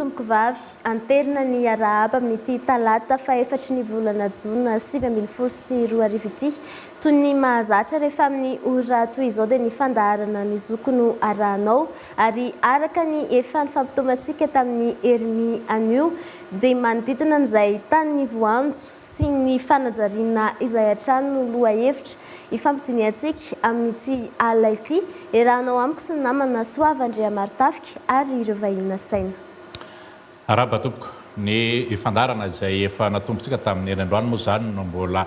tompoko vavy, anterina ny arahaba amin'ity talata fahefatry ny volana jona 2019 ity. Toy ny mahazatra rehefa amin'ny ora toy izao dia ny fandaharana ny zoko no arahanao ary araka ny efa nifampitaomantsika tamin'ny heriny anio dia manodidina an'izay tanin'ny voanjo sy ny fanajariana izay hatrany no lohahevitra ifampidinihantsika amin'ity alina ity. Iarahanao amiko sy ny namana Soava Andriamarotafika ary ireo vahiny nasaina. Arahaba tompoko. Ny fandaharana izay efa natombotsika tamin'ny herinandro androany moa izany no mbola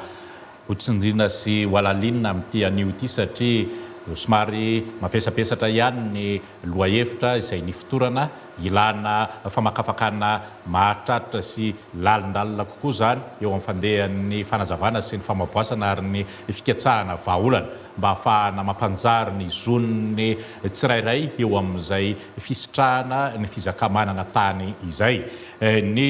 ho tsindriana sy ho halalinina amin'ity anio ity satria somary mavesabesatra ihany ny lohahevitra izay nifotorana ilana famakafakana mahatratra sy lalindalina kokoa izany eo amin'ny fandehan'ny fanazavana sy ny famaboasana ary ny fikatsahana vahaolana mba hahafahana mampanjary ny zon'ny tsirairay eo amin'izay fisitrahana ny fizakamanana tany izay. Ny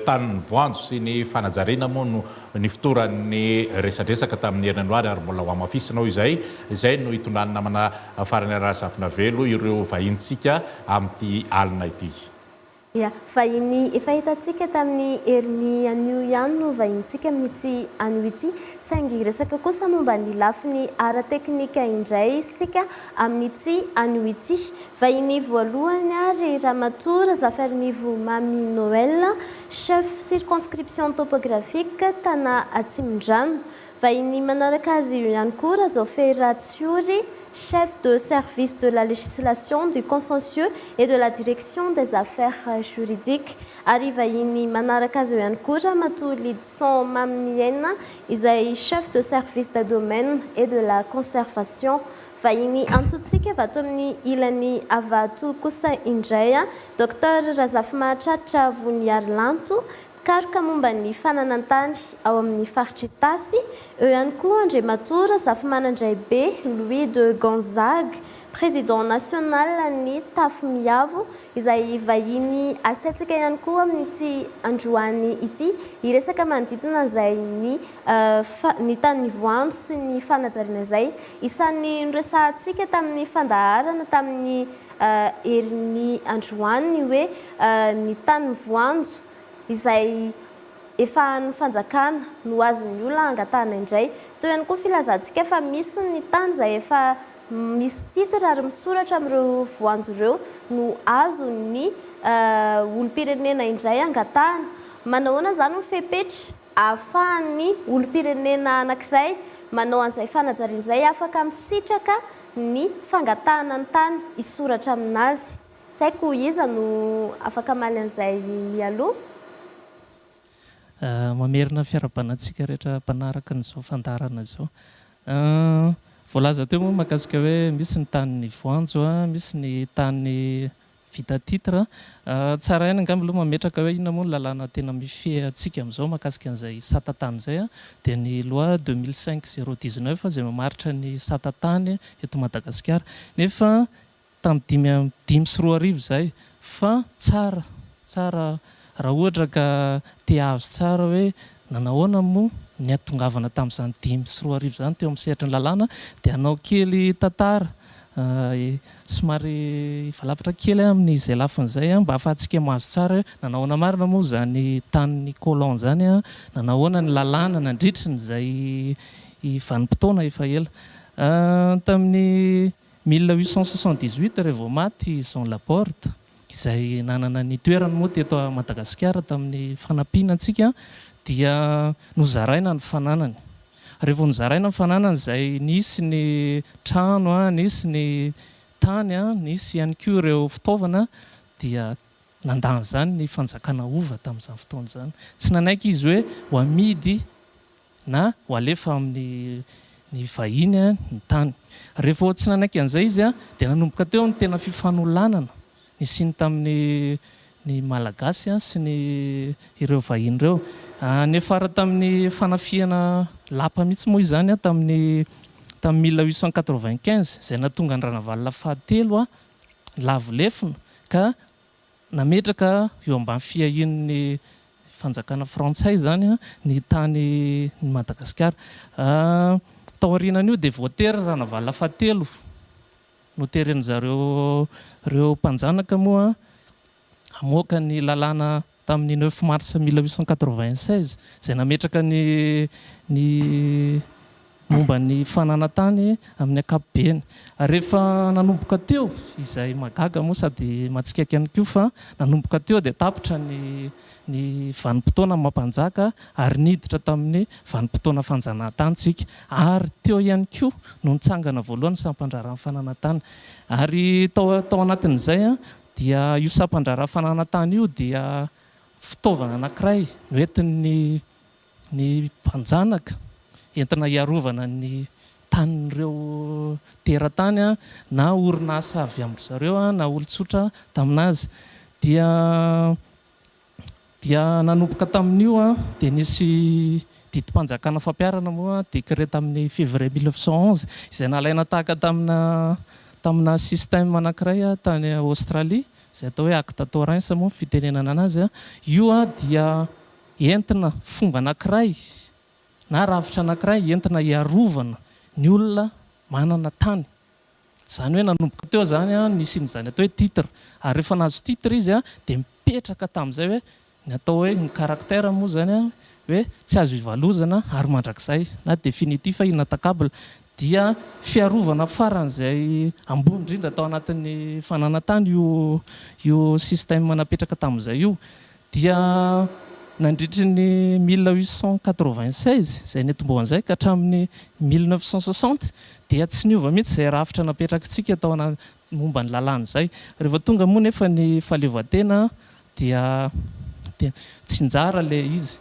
tanin'ny voanjo sy ny fanajariana moa no nifotoran'ny resadresaka tamin'ny herinandro ary mbola hohamafisina ao izay. Izay no hitondran'ny namana Farany Razafinavelo ireo vahinintsika amin'ity alina ity. Ia, vahiny efa hitantsika tamin'ny heriny anio ihany no vahinintsika amin'ity anio ity, saingy hiresaka kosa momba ny lafiny ara-teknika indray isika amin'ity anio ity. Vahiny voalohany ary Ramatoa Razafiarinivo Mamy Noël, Chef Circonscription Topographique Tana Atsimondrano. Vahiny manaraka azy io ihany koa Rajaofera Tsiory, Chef de service de la législation, du contentieux et de la direction des affaires juridiques. Ary vahiny manaraka azy eo ihany koa Ramatoa Lidson Maminiaina izay Chef de service des domaines et de la conservation. Vahiny antsointsika avy ato amin'ny ilany Avato kosa indray Docteur Razafimahatratra Voniarilanto, Mpikaroka momba ny fananan-tany ao amin'ny faritr'Itasy, eo ihany koa Andriamatoa Razafimanandraibe Louis de Gonzague, Président national ny Tafo Miavo, izay vahiny asaintsika ihany koa amin'ity androany ity hiresaka manodidina an'izay ny ny tanin'ny voanjo sy ny fanajariana izay. Isan'ny noresahantsika tamin'ny fandaharana tamin'ny herin'ny androany ny hoe ny tanin'ny voanjo izay efa an'ny fanjakana no azon'ny olona angatahana indray. Teo ihany koa filazantsika fa misy ny tany izay efa misy titre ary misoratra amin'ireo voanjo ireo no azon'ny olom-pirenena indray angatahana. Manahoana izany ny fepetra ahafahan'ny olom-pirenena anankiray manao an'izay fanajariana izay afaka misitraka ny fangatahana ny tany hisoratra aminazy. Tsy haiko iza no afaka hamaly an'izay mialoha. Mamerina ny fiarahabana antsika rehetra mpanaraka an'izao fandaharana izao. Voalaza teo moa mahakasika hoe misy ny tanin'ny voanjo, misy ny tany Vita titre. Tsara ihany angamba aloha mametraka hoe inona moa ny lalàna tena mifehy antsika amin'izao mahakasika an'izay sata tany izay dia ny loi 2005 019 izay mamaritra ny sata tany eto Madagasikara. Nefa tamin'ny dimy amby 2005 izay fa tsara tsara raha ohatra ka te hahazo tsara hoe nanahoana moa ny hahatongavana tamin'izany 2005 izany teo amin'ny sehatry ny lalàna dia hanao kely tantara Somary hivalapatra kely aho amin'izay lafiny izay mba hahafahantsika mahazo tsara hoe nanao ahoana marina moa izany tanin'ny colon izany, nanao ahoana ny lalàna nandritry ny izay vanim-potoana efa ela. Tamin'ny 1878 raha vao maty i Jean Laborde izay nanana ny toerany moa teto Madagasikara tamin'ny fanampiana antsika dia nozaraina ny fananany. Rehefa nozaraina ny fananana izay nisy ny trano, nisy ny tany, nisy ihany koa ireo fitaovana dia nandany izany ny fanjakana hova tamin'izany fotoana izany. Tsy nanaiky izy hoe ho amidy na ho alefa amin'ny ny vahiny ny tany. Rehefa tsy nanaiky an'izay izy dia nanomboka teo ny tena fifanolanana nisiany tamin'ny ny Malagasy sy ny ireo vahiny ireo. Niafara tamin'ny fanafihana lapa mihitsy moa izany tamin'ny tamin'ny 1895 izay nahatonga an-dRanavalona fahatelo lavo lefona ka nametraka eo ambany fiahian'ny fanjakana frantsay izany ny tany ny Madagasikara. Taorianan'io dia voatery Ranavalona fahatelo Noteren'zareo ireo mpanjanaka moa hamoaka ny lalàna tamin'ny 9 mars 1896 izay nametraka ny momba ny fananan-tany amin'ny ankapobeny. Rehefa nanomboka teo, izay mahagaga moa sady mahatsikaiky ihany koa, fa nanomboka teo dia tapitra ny vanim-potoana mampanjaka ary niditra tamin'ny vanim-potoana fanjanahantany tsika. Ary teo ihany koa no nitsangana voalohany sampan-draharahan'ny fananan-tany. Ary tao anatin'izay dia io sampan-draharaha fananan-tany io dia fitaovana anankiray noentin'ny ny mpanjanaka entina hiarovana ny tanin'ireo teratany na orinasa avy amin-dry zareo na olon-tsotra tamin'azy. Dia nanomboka tamin'io dia nisy didim-panjakana fampiharana moa, décret tamin'ny février 1911, izay nalaina tahaka tamina système anankiray tany Aostralia, izay atao hoe Acte Torrens moa fitenenana anazy. Io dia entina fomba anankiray na rafitra anankiray entina hiarovana ny olona manana tany. Izany hoe nanomboka teo izany nisy an'izany atao hoe titre, ary rehefa nahazo titre izy dia mipetraka tamin'izay hoe ny atao hoe ny caractère moa izany hoe tsy azo ivalozana ary mandrakizay na définitif, inattaquable, dia fiarovana faran'izay ambony indrindra tao anatin'ny fananan-tany io système napetraka tamin'izay io. Dia nandritry ny 1896 izay nitomboan'izay ka hatramin'ny 1960 dia tsy niova mihitsy izay rafitra napetrakitsika tao momba ny lalàna izay. Rehefa tonga moa nefa ny fahaleovantena dia tsinjara ilay izy.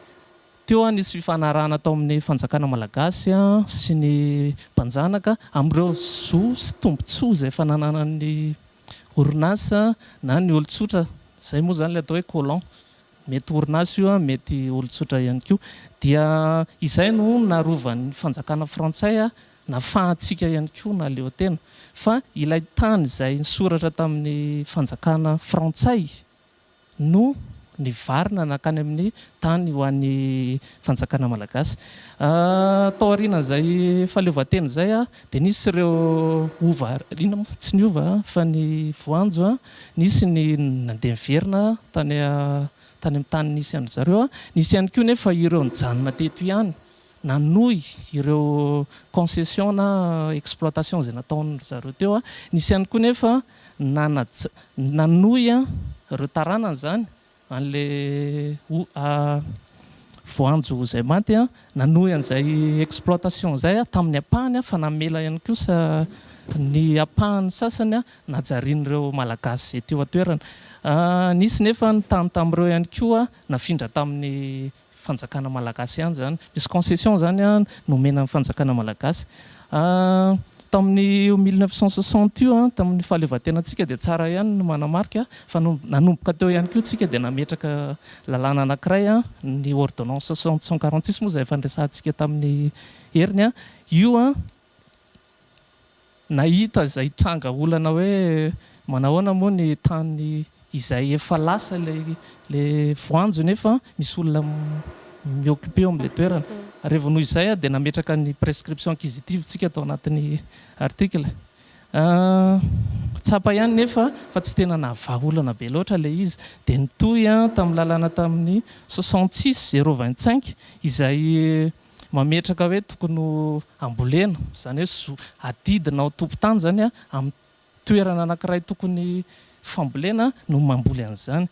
Teo nisy fifanarahana tao amin'ny fanjakana malagasy sy ny mpanjanaka amin'ireo zo sy tombontsoa izay efa nananan'ny orinasa na ny olon-tsotra, izay moa izany ilay atao hoe colon, mety orinasa io, mety olon-tsotra ihany koa, dia izay no narovan'ny fanjakana frantsay nafahantsika ihany koa nahaleo tena. Fa ilay tany izay nisoratra tamin'ny fanjakana frantsay no nivarina nankany amin'ny tany ho an'ny fanjakana malagasy. Tao aorianan'izay fahaleovantena izay dia nisy ireo ova, inona moa, tsy ny ova fa ny voanjo, nisy ny nandeha niverina tany amin'ny tany nisy an-dry zareo, nisy ihany koa nefa ireo nijanona teto ihany nanohy ireo concession na exploitation izay nataon-dry zareo teo. Nisy ihany koa nefa nanohy ireo taranany izany an'ilay voanjo izay maty, nanohy an'izay exploitation izay tamin'ny ampahany, fa namela ihany kosa ny ampahany sasany najarian'ireo malagasy izay teo an-toerana. Nisy nefa ny tany tamin'ireo ihany koa nafindra tamin'ny fanjakana malagasy ihany izany. Misy concession izany nomena ny fanjakana malagasy. Tamin'ny 1960 io, tamin'ny fahaleovantenantsika, dia tsara ihany ny manamarika fa nanomboka teo ihany koa tsika dia nametraka lalàna anankiray, ny ordonnance 146 moa izay efa niresahantsika tamin'ny heriny io. Nahita izay tranga olana hoe manahoana moa ny tany izay efa lasa ilay voanjo nefa misy olona mi-occuper eo amin'ilay toerana. Rehefa noho izay dia nametraka ny prescription acquisitive tsika tao anatin'ny article. Tsapa ihany nefa fa tsy tena nahavaha olana be loatra ilay izy. Dia nitohy tamin'ny lalàna tamin'ny 66 025 izay mametraka hoe tokony ho ambolena, izany hoe zo adidina ho tompon-tany izany amin'ny toerana anankiray tokony fambolena no mamboly an'izany.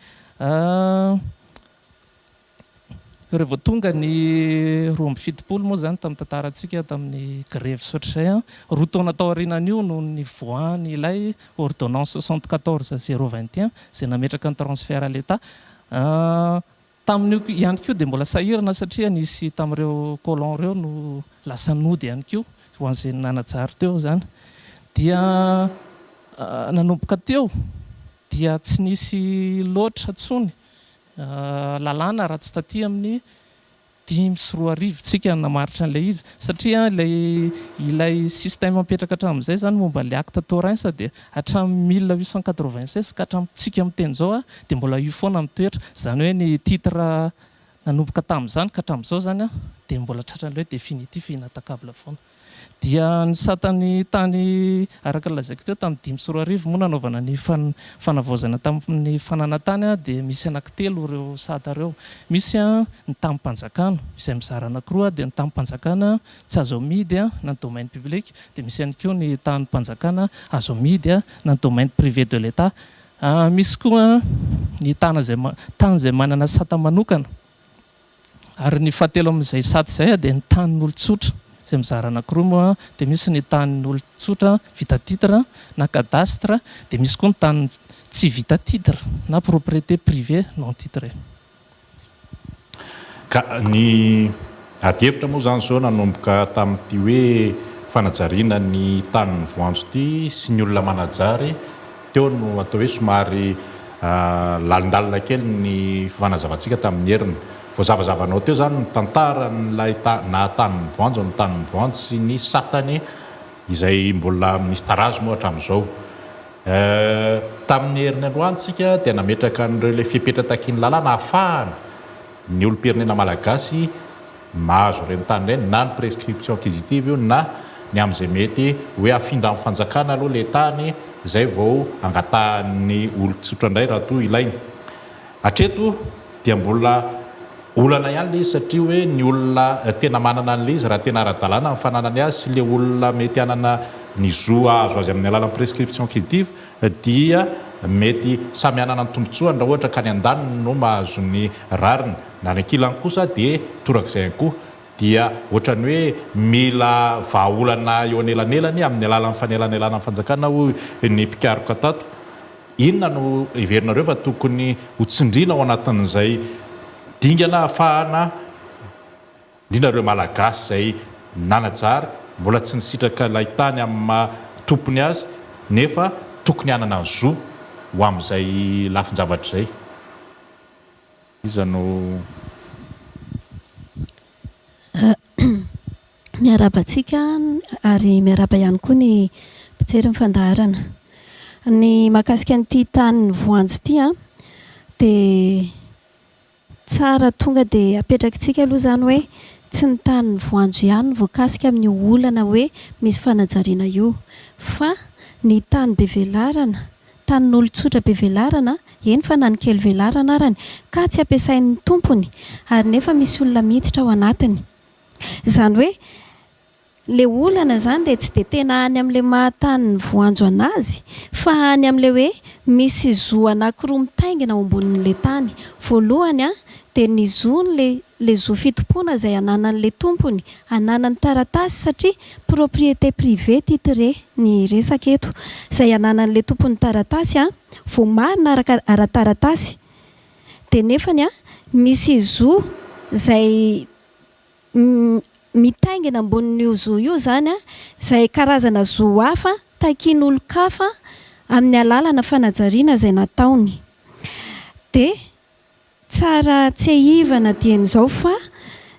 Rehefa tonga ny 72 moa izany tamin'ny tantarantsika tamin'ny grevy sy ohatr'izay, 2 taona tao aorianan'io no nivoahany ilay ordonnance 74 021 izay nametraka ny transfert à l'État. Tamin'io ihany koa dia mbola sahirana satria nisy tamin'ireo colon ireo no lasa nody ihany koa ho an'izay nanajary teo izany. Dia nanomboka teo dia tsy nisy loatra intsony lalàna raha tsy taty amin'ny 2005 tsika namaritra an'ilay izy, satria ilay système mipetraka hatramin'izay izany momba ilay acte Torrens dia hatramin'ny 1896 ka hatramintsika miteny izao dia mbola io foana mitoetra. Izany hoe ny titre nanomboka tamin'izany ka hatramin'izao izany dia mbola tratran'ilay hoe définitif, inattaquable foana. Dia ny satan'ny tany araka ny lazaiko teo tamin'ny 2005 moa nanaovana ny fanavaozana tamin'ny fananan-tany dia misy anankitelo ireo sata ireo. Misy ny tanim-panjakana izay mizara anankiroa dia ny tanim-panjakana tsy azo amidy na ny domaine public dia misy ihany koa ny tanim-panjakana azo amidy na ny domaine privé de l'Etat. Misy koa ny tany izay tany izay manana sata manokana. Ary ny fahatelo amin'izay sata izay dia ny tanin'olon-tsotra, izay mizara anankiroa moa, dia misy ny tanin'olon-tsotra vita titre na cadastre, dia misy koa ny tany tsy vita titre na propriété privée non titrée. Ka ny adihevitra moa izany izao nanomboka tamin'ity hoe fanajariana ny tanin'ny voanjo ity sy ny olona manajary Teo no atao hoe somary lalindalina kely ny fanazavantsika tamin'ny heriny. Voazavazavanao teo izany ny tantaran'ilay naha tanin'ny voanjo ny tanin'ny voanjo sy ny satany izay mbola misy tarazo moa hatramin'izao. Tamin'ny heriny androany tsika dia nametraka an'ireo ilay fepetra takian'ny lalàna ahafahana ny olom-pirenena malagasy mahazo ireny tany ireny na ny prescription acquisitive io na ny amin'izay mety hoe afindra amin'ny fanjakana aloha ilay tany izay vao angatahan'ny olon-tsotra indray raha toa ilaina. Hatreto dia mbola olana ihany ilay izy satria hoe ny olona tena manana an'ilay izy raha tena ara-dalàna ny fananany azy sy ilay olona mety hanana ny zo hahazo azy amin'ny alalan'ny prescription acquisitive dia mety samy hanana ny tombontsoany raha ohatra ka ny andaniny no mahazo ny rariny na ny ankilany kosa dia torak'izay ihany koa dia ohatran'ny hoe mila vahaolana eo anelanelany amin'ny alalan'ny fanelanelanan'ny fanjakana hoy ny mpikaroka tato. Inona no heverinareo fa tokony ho tsindriana ao anatin'izay dingana ahafahana indrindra ireo Malagasy izay nanajary mbola tsy nisitraka ilay tany amin'ny maha tompony azy nefa tokony hanana ny zo ho amin'izay lafin-javatra izay. Iza no. Miarahaba antsika ary miarahaba ihany koa ny mpijery ny fandaharana. Ny mahakasika an'ity tanin'ny voanjo ity dia Tsara tonga dia apetrakitsika aloha izany hoe tsy ny tanin'ny voanjo ihany no voakasika amin'io olana hoe misy fanajariana io fa ny tany be velarana, tanin'olon-tsotra be velarana, eny fa na ny kely velarana arany, ka tsy ampiasain'ny tompony ary nefa misy olona miditra ao anatiny. Izany hoe Le olana zany dia tsy dia tena any amin'ilay maha tanin'ny voanjo anazy fa any amin'ilay hoe misy zo anakiroa mitaingina ao ambonin'ilay tany. Voalohany an, dia ny zon'ilay ilay zo fitompoana izay ananan'ilay tompony, ananany taratasy satria propriété privée titrée ny resaka eto. Izay ananan'ilay tompon'ny taratasy an, voamarina araka ara-taratasy dia nefany an, misy zo izay Mitaingina ambonin'io zo io izany izay karazana zo hafa takian'olon-kafa amin'ny alalana fanajariana izay nataony. Dia tsara tsiahivana dieny izao fa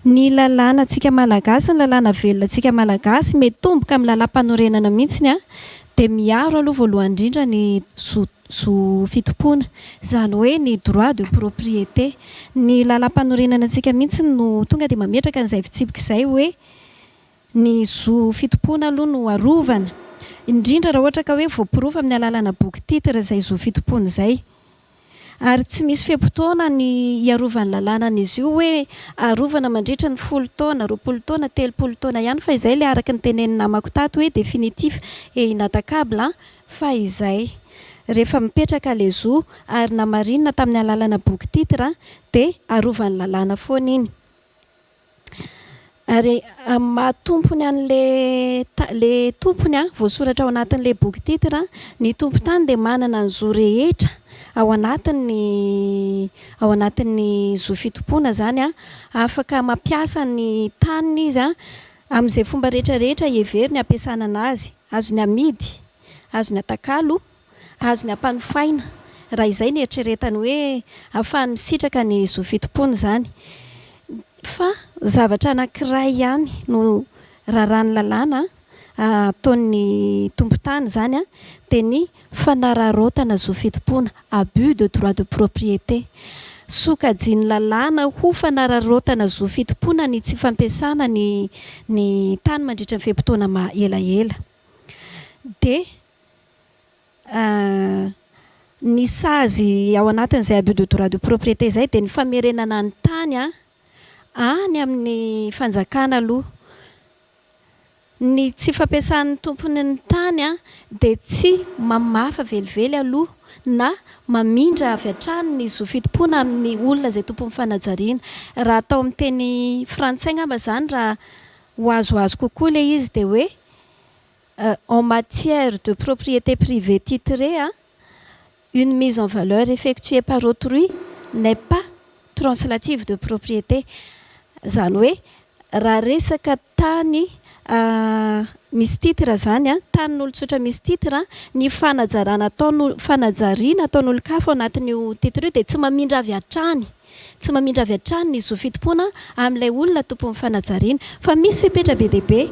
ny lalànantsika malagasy, ny lalàna velona antsika malagasy, mitomboka amin'ny lalàmpanorenana mihitsy dia miaro aloha voalohany indrindra ny zo zo fitompoana, izany hoe ny droit de propriété. Ny lalàmpanorenana antsika mihitsy no tonga dia mametraka an'izay fitsipika izay hoe ny zo fitompoana aloha no arovana, indrindra raha ohatra ka hoe voaporofo amin'ny alalana boky titre izay zo fitompoana izay. Ary tsy misy fe-potoana ny hiarovan'ny lalàna an'izy io hoe arovana mandritra ny folo taona, 20 taona, 30 taona ihany fa izay ilay araka ny tenenin'ny namako tato hoe définitif et inattaquable an! Fa izay. Rehefa mipetraka ilay zo ary namarinina tamin'ny alalana boky titre dia arovan'ny lalàna foana iny. Ary amin'ny maha tompony an'ilay ilay tompony voasoratra ao anatin'ilay boky titre, ny tompon-tany dia manana ny zo rehetra ao anatin'ny ao anatin'ny zo fitompoana izany, afaka mampiasa ny taniny izy amin'izay fomba rehetra rehetra heveriny hampiasana anazy. Azony amidy, azony atakalo, azony ampanofaina, raha izay ny eritreretany hoe ahafahany misitraka ny zo fitompoana izany. Fa zavatra anankiray ihany no raràn'ny lalàna ataon'ny tompon-tany izany dia ny fanararaotana zo fitompoana, abus de droit de propriété. Sokajian'ny lalàna ho fanararaotana zo fitompoana ny tsy fampiasana ny ny tany mandritra ny fe-potoana maha elaela. Dia ny sazy ao anatin'izay abus de droit de propriété izay dia ny famerenana ny tany any amin'ny fanjakana aloha. Ny tsy fampiasan'ny tompony ny tany dia tsy mamafa velively aloha na mamindra avy hatrany ny zo fitompoana amin'ny olona izay tompon'ny fanajariana. Raha atao amin'ny teny frantsay angamba izany raha ho azoazo kokoa ilay izy dia hoe en matière de propriété privée titrée, une mise en valeur effectuée par autrui n'est pas translative de propriété. Izany hoe raha resaka tany misy titre izany an, tanin'olon-tsotra misy titre, ny fanajarana ataon'olo, fanajariana ataon'olon-kafa ao anatin'io titre io dia tsy mamindra avy hatrany, tsy mamindra avy hatrany ny zo fitompoana amin'ilay olona tompon'ny fanajariana. Fa misy fepetra be dia be,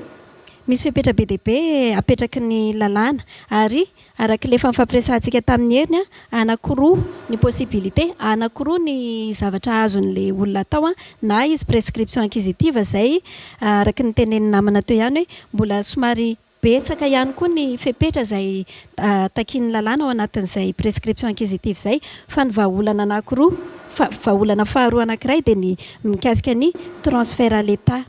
misy fepetra be dia be apetraky ny lalàna ary Araka ilay efa nifampiresahantsika tamin'i Heriny an, anankiroa ny possibilité, anankiroa ny zavatra azon'ilay olona atao an, na izy prescription acquisitive izay araka ny tenenin'ny namana teo ihany hoe mbola somary betsaka ihany koa ny fepetra izay takian'ny lalàna ao anatin'izay prescription acquisitive izay, fa ny vahaolana anankiroa, vahaolana faharoa anankiray dia ny mikasika ny transfert à l'Etat.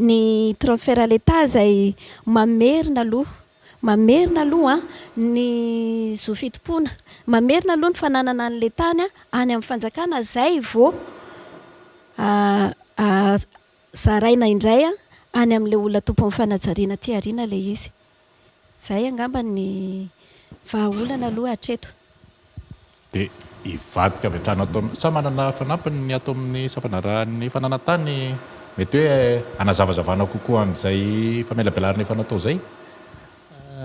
Ny transfert à l'Etat izay mamerina aloha, mamerina aloha ny zo fitompoana, mamerina aloha ny fananana an'ilay tany any amin'ny fanjakana izay vao zaraina indray any amin'ilay olona tompon'ny fanajariana aty aoriana ilay izy. Izay angamba ny vahaolana aloha hatreto. Dia hivadika avy hatrany ato amin'ny, sa manana fanampiny ny ato amin'ny sampandraharahan'ny fananan-tany mety hoe hanazavazavana kokoa an'izay famelabelarana efa natao izay?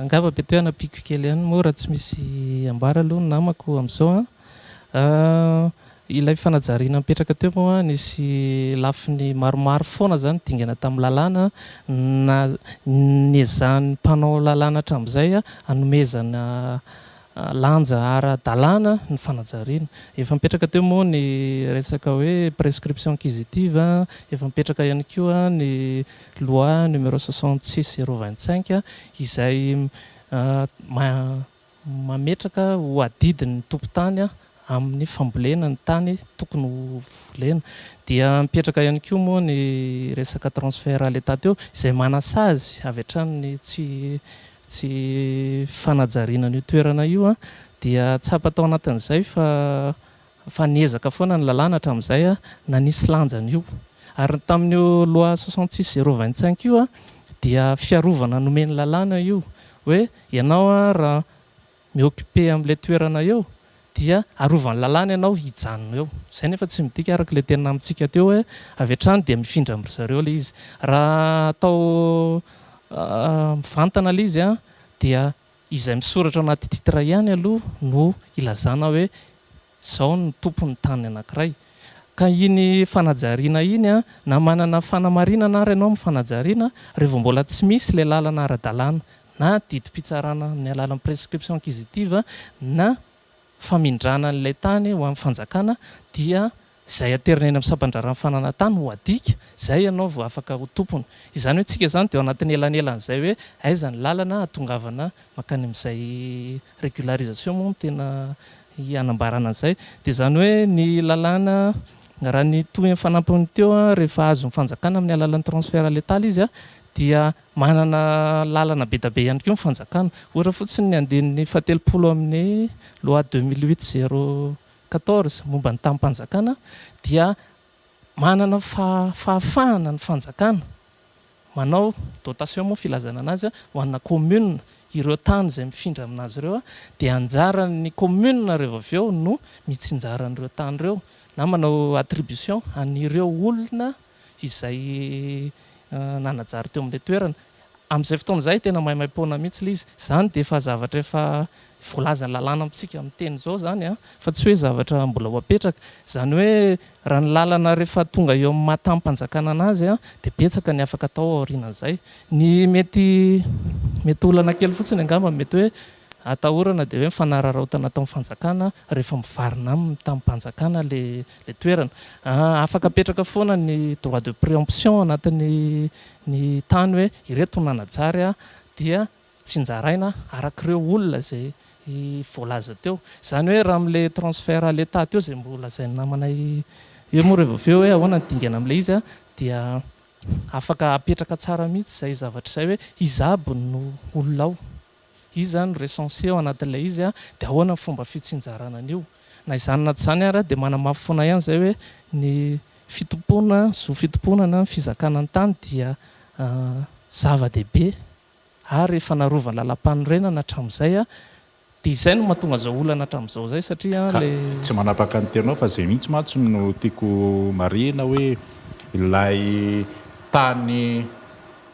Angamba mety hoe hanampiako kely ihany moa raha tsy misy ambara aloha ny namako amin'izao an. Ilay fanajariana mipetraka teo moa nisy lafiny maromaro foana izany dingana tamin'ny lalàna na niezahan'ny mpanao lalàna hatramin'izay hanomezana lanja ara-dalàna ny fanajariana. Efa mipetraka teo moa ny resaka hoe prescription acquisitive, efa mipetraka ihany koa ny loi numéro 66 025 izay mametraka ho adidin'ny tompon-tany amin'ny fambolena ny tany tokony ho volena. Dia mipetraka ihany koa moa ny resaka transfert à l'Etat teo izay manasazy avy hatrany ny tsy tsy fanajariana an'io toerana io dia tsapa tao anatin'izay fa fa niezaka foana ny lalàna hatramin'izay nanisy lanjany io. Ary tamin'io loi 66 025 io dia fiarovana nomen'ny lalàna io hoe ianao raha mi-occuper amin'ilay toerana eo dia arovan'ny lalàna ianao hijanona eo. Izay nefa tsy midika araka ilay teny namintsika teo hoe avy hatrany dia mifindra amin-dry zareo ilay izy. Raha atao mivantana ilay izy dia izay misoratra ao anaty titre ihany aloha no ilazana hoe izao no tompon'ny tany anankiray. Ka iny fanajariana iny na manana fanamarinana ary ianao amin'ny fanajariana, rehefa mbola tsy misy ilay lalana ara-dalàna na didim-pitsarana amin'ny alalan'ny prescription acquisitive na famindrana an'ilay tany ho an'ny fanjakana dia izay aterina eny amin'ny sampan-draharahan'ny fananan-tany ho adika, izay ianao vao afaka ho tompony. Izany hoe tsika izany dia ao anatin'ny elanelan'izay hoe aiza ny lalana hahatongavana mankany amin'izay régularisation moa no tena hanambarana an'izay. Dia izany hoe ny lalàna raha ny tohin'ny fanampiny teo rehefa azon'ny fanjakana amin'ny alalan'ny transfert à l'Etat ilay izy dia Manana lalana be da be ihany koa ny fanjakana. Ohatra fotsiny ny andininy fahatelopolo amin'ny loi 2008 014 momba ny tanim-panjakana dia manana fahafahana ny fanjakana manao dotation moa filazana anazy ho ana commune ireo tany izay mifindra aminazy ireo dia anjaran'ny commune rehefa avy eo no mitsinjara an'ireo tany ireo na manao attribution an'ireo olona izay nanajary teo amin'ilay toerana. Amin'izay fotoana izay tena maimaim-poana mihitsy ilay izy. Izany dia efa zavatra efa voalazan'ny lalàna amintsika miteny izao izany an, fa tsy hoe zavatra mbola ho apetraka. Izany hoe raha ny lalana rehefa tonga eo amin'ny maha tanim-panjakana an'azy an, dia betsaka ny afaka atao aorianan'izay. Ny mety mety olana kely fotsiny angamba mety hoe. atahorana dia hoe ny fanararaotana ataon'ny fanjakana rehefa mivarina aminy tamim-panjakana le le toerana. Afaka apetraka foana ny droit de préemption anatin'ny ny tany hoe ireto no nanajary dia tsinjaraina arak'ireo olona izay voalaza teo. Izany hoe raha amin'ilay transfert à l'Etat teo izay mbola lazain'ny namanay eo moa rehefa avy eo hoe ahoana ny dingana amin'ilay izy dia afaka apetraka tsara mihitsy izay zavatra izay hoe iza aby no olona ao, iza no recensé ao anatin'ilay izy dia ahoana ny fomba fitsinjarana an'io. Na izany na tsy izany ary dia manamafy foana ihany izay hoe ny fitompoana, zo fitompoana na ny fizakana ny tany dia zava-dehibe ary efa narovan'ny lalampanorenana hatramin'izay dia izay no mahatonga izao olana hatramin'izao izay satria Ka ilay. tsy manapaka ny teninao fa izay mihitsy mantsy no tiako marihina hoe ilay tany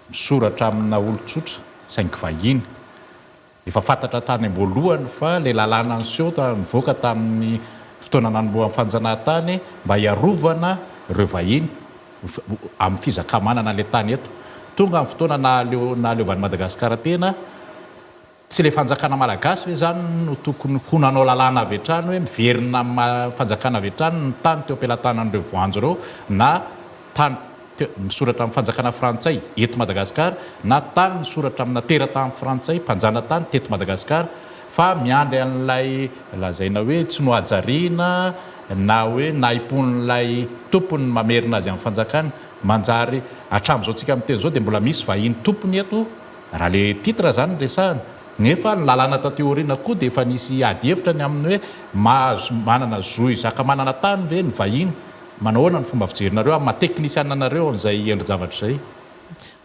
misoratra amina olon-tsotra saingy vahiny Efa fantatra tany am-boalohany fa ilay lalàna niseho nivoaka tamin'ny fotoana nanombohan'ny fanjanahantany mba hiarovana ireo vahiny amin'ny fizaka-manana ilay tany eto. Tonga ny fotoana nahaleo nahaleovan'i Madagasikara tena, tsy ilay fanjakana malagasy ve izany no tokony ho nanao lalàna avy hatrany hoe miverina amin'ny fanjakana avy hatrany ny tany teo am-pelatanan'ireo voanjo ireo na tany misoratra amin'ny fanjakana frantsay eto Madagasikara na tany misoratra amina teratany frantsay mpanjanatany teto Madagasikara fa miandry an'ilay lazaina hoe tsy nohajariana na hoe nahimpon'ilay tompony mamerina azy amin'ny fanjakana. Manjary hatramin'izao tsika miteny izao dia mbola misy vahiny tompony eto raha le titre izany no resahana nefa ny lalàna taty aoriana koa dia efa nisy ady hevitra ny amin'ny hoe mahazo manana zo hizaka manana tany ve ny vahiny. Manao ahoana ny fomba fijerinareo amin'ny maha teknisiana anareo an'izay endri-javatra izay?